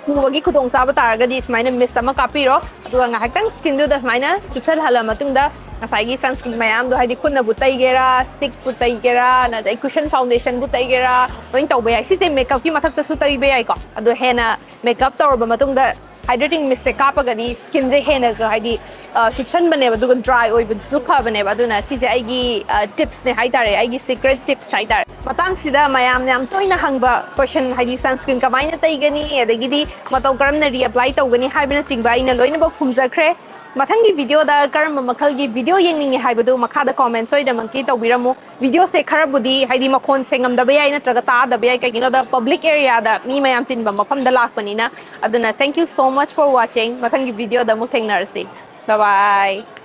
ꯄꯨꯕꯒꯤ ꯈꯨꯗꯣꯡꯆꯥꯕ ꯇꯥꯔꯒꯗꯤ ꯁꯨꯃꯥꯏꯅ mist ꯑꯃ ꯀꯥꯞꯄꯤꯔꯣ, ꯑꯗꯨꯒ ꯉꯥꯏꯍꯥꯛꯇꯪ skin ꯗꯨꯗ ꯁꯨꯃꯥꯏꯅ ꯆꯨꯞꯁꯜꯍꯜꯂ ꯃꯇꯨꯡꯗ ꯉꯁꯥꯏꯒꯤ sunscreen ꯃꯌꯥꯝꯗꯣ, ꯍꯥꯏꯗꯤ ꯈꯨꯠꯅꯕꯨ ꯇꯩꯒꯦꯔꯥ, stick ꯄꯨ ꯇꯩꯒꯦꯔꯥ, ꯑꯗꯩ cushion foundation ꯕꯨ ꯇꯩꯒꯦꯔꯥ, ꯂꯣꯏꯅ ꯇꯧꯕ ꯌꯥꯏ꯫ ꯁꯤꯁꯦ makeup ꯀꯤ ꯃꯊꯛꯇꯁꯨ ꯇꯩꯕ ꯌꯥꯏꯀꯣ꯫ ꯑꯗꯣ ꯍꯦꯟꯅ makeup ꯇꯧꯔꯕ ꯃꯇꯨꯡꯗ hydrating mist ꯁꯦ ꯀꯥꯞꯄꯒꯗꯤ skin ꯁꯦ ꯍꯦꯟꯅꯁꯨ, ꯍꯥꯏꯗꯤ ꯑ, ꯆꯨꯞꯁꯟꯕꯅꯦꯕ, ꯑꯗꯨꯒ dry ꯑꯣꯏꯕꯗꯨꯁꯨ ꯐꯕꯅꯦꯕ꯫ ꯑꯗꯨꯅ ꯁꯤꯁꯦ ꯑꯩꯒꯤ ꯑ, tips ꯅꯦ ꯍꯥꯏꯇꯥꯔꯦ, ꯑꯩꯒꯤ secret tips ꯍꯥꯏꯇꯥꯔꯦ꯫ ꯃꯇꯥꯡꯁꯤꯗ ꯃꯌꯥꯝꯅ ꯌꯥꯝ ꯇꯣꯏꯅ ꯍꯪꯕ question, ꯍꯥꯏꯗꯤ sunscreen ꯀꯃꯥꯏꯅ ꯇꯩꯒꯅꯤ, ꯑꯗꯒꯤꯗꯤ ꯃꯇꯧ ꯀꯔꯝꯅ reapply ꯇꯧꯒꯅꯤ ꯍꯥꯏꯕꯅꯆꯤꯡꯕ ꯑꯩꯅ ꯂꯣꯏꯅꯃꯛ ꯈꯨꯝꯖꯈ꯭ꯔꯦ꯫ ꯃꯊꯪꯒꯤ video ꯗ ꯀꯔꯝꯕ ꯃꯈꯜꯒꯤ video ꯌꯦꯡꯅꯤꯡꯉꯤ ꯍꯥꯏꯕꯗꯨ ꯃꯈꯥꯗ comment ꯁꯣꯏꯗꯅꯃꯛꯀꯤ ꯇꯧꯕꯤꯔꯝꯃꯨ꯫ Video ꯁꯦ ꯈꯔꯕꯨꯗꯤ, ꯍꯥꯏꯗꯤ ꯃꯈꯣꯟ ꯁꯦꯡꯉꯝꯗꯕ ꯌꯥꯏ ꯅꯠꯇ꯭ꯔꯒ ꯇꯥꯗꯕ ꯌꯥꯏ, ꯀꯩꯒꯤꯅꯣꯗ public area ꯗ ꯃꯤ ꯃꯌꯥꯝ ꯇꯤꯟꯕ ꯃꯐꯝꯗ ꯂꯥꯛꯄꯅꯤꯅ꯫ ꯑꯗꯨꯅ thank you so much for watching. ꯃꯊꯪꯒꯤ video ꯗ ꯑꯃꯨꯛ ꯊꯦꯡꯅꯔꯁꯤ꯫ Bye bye.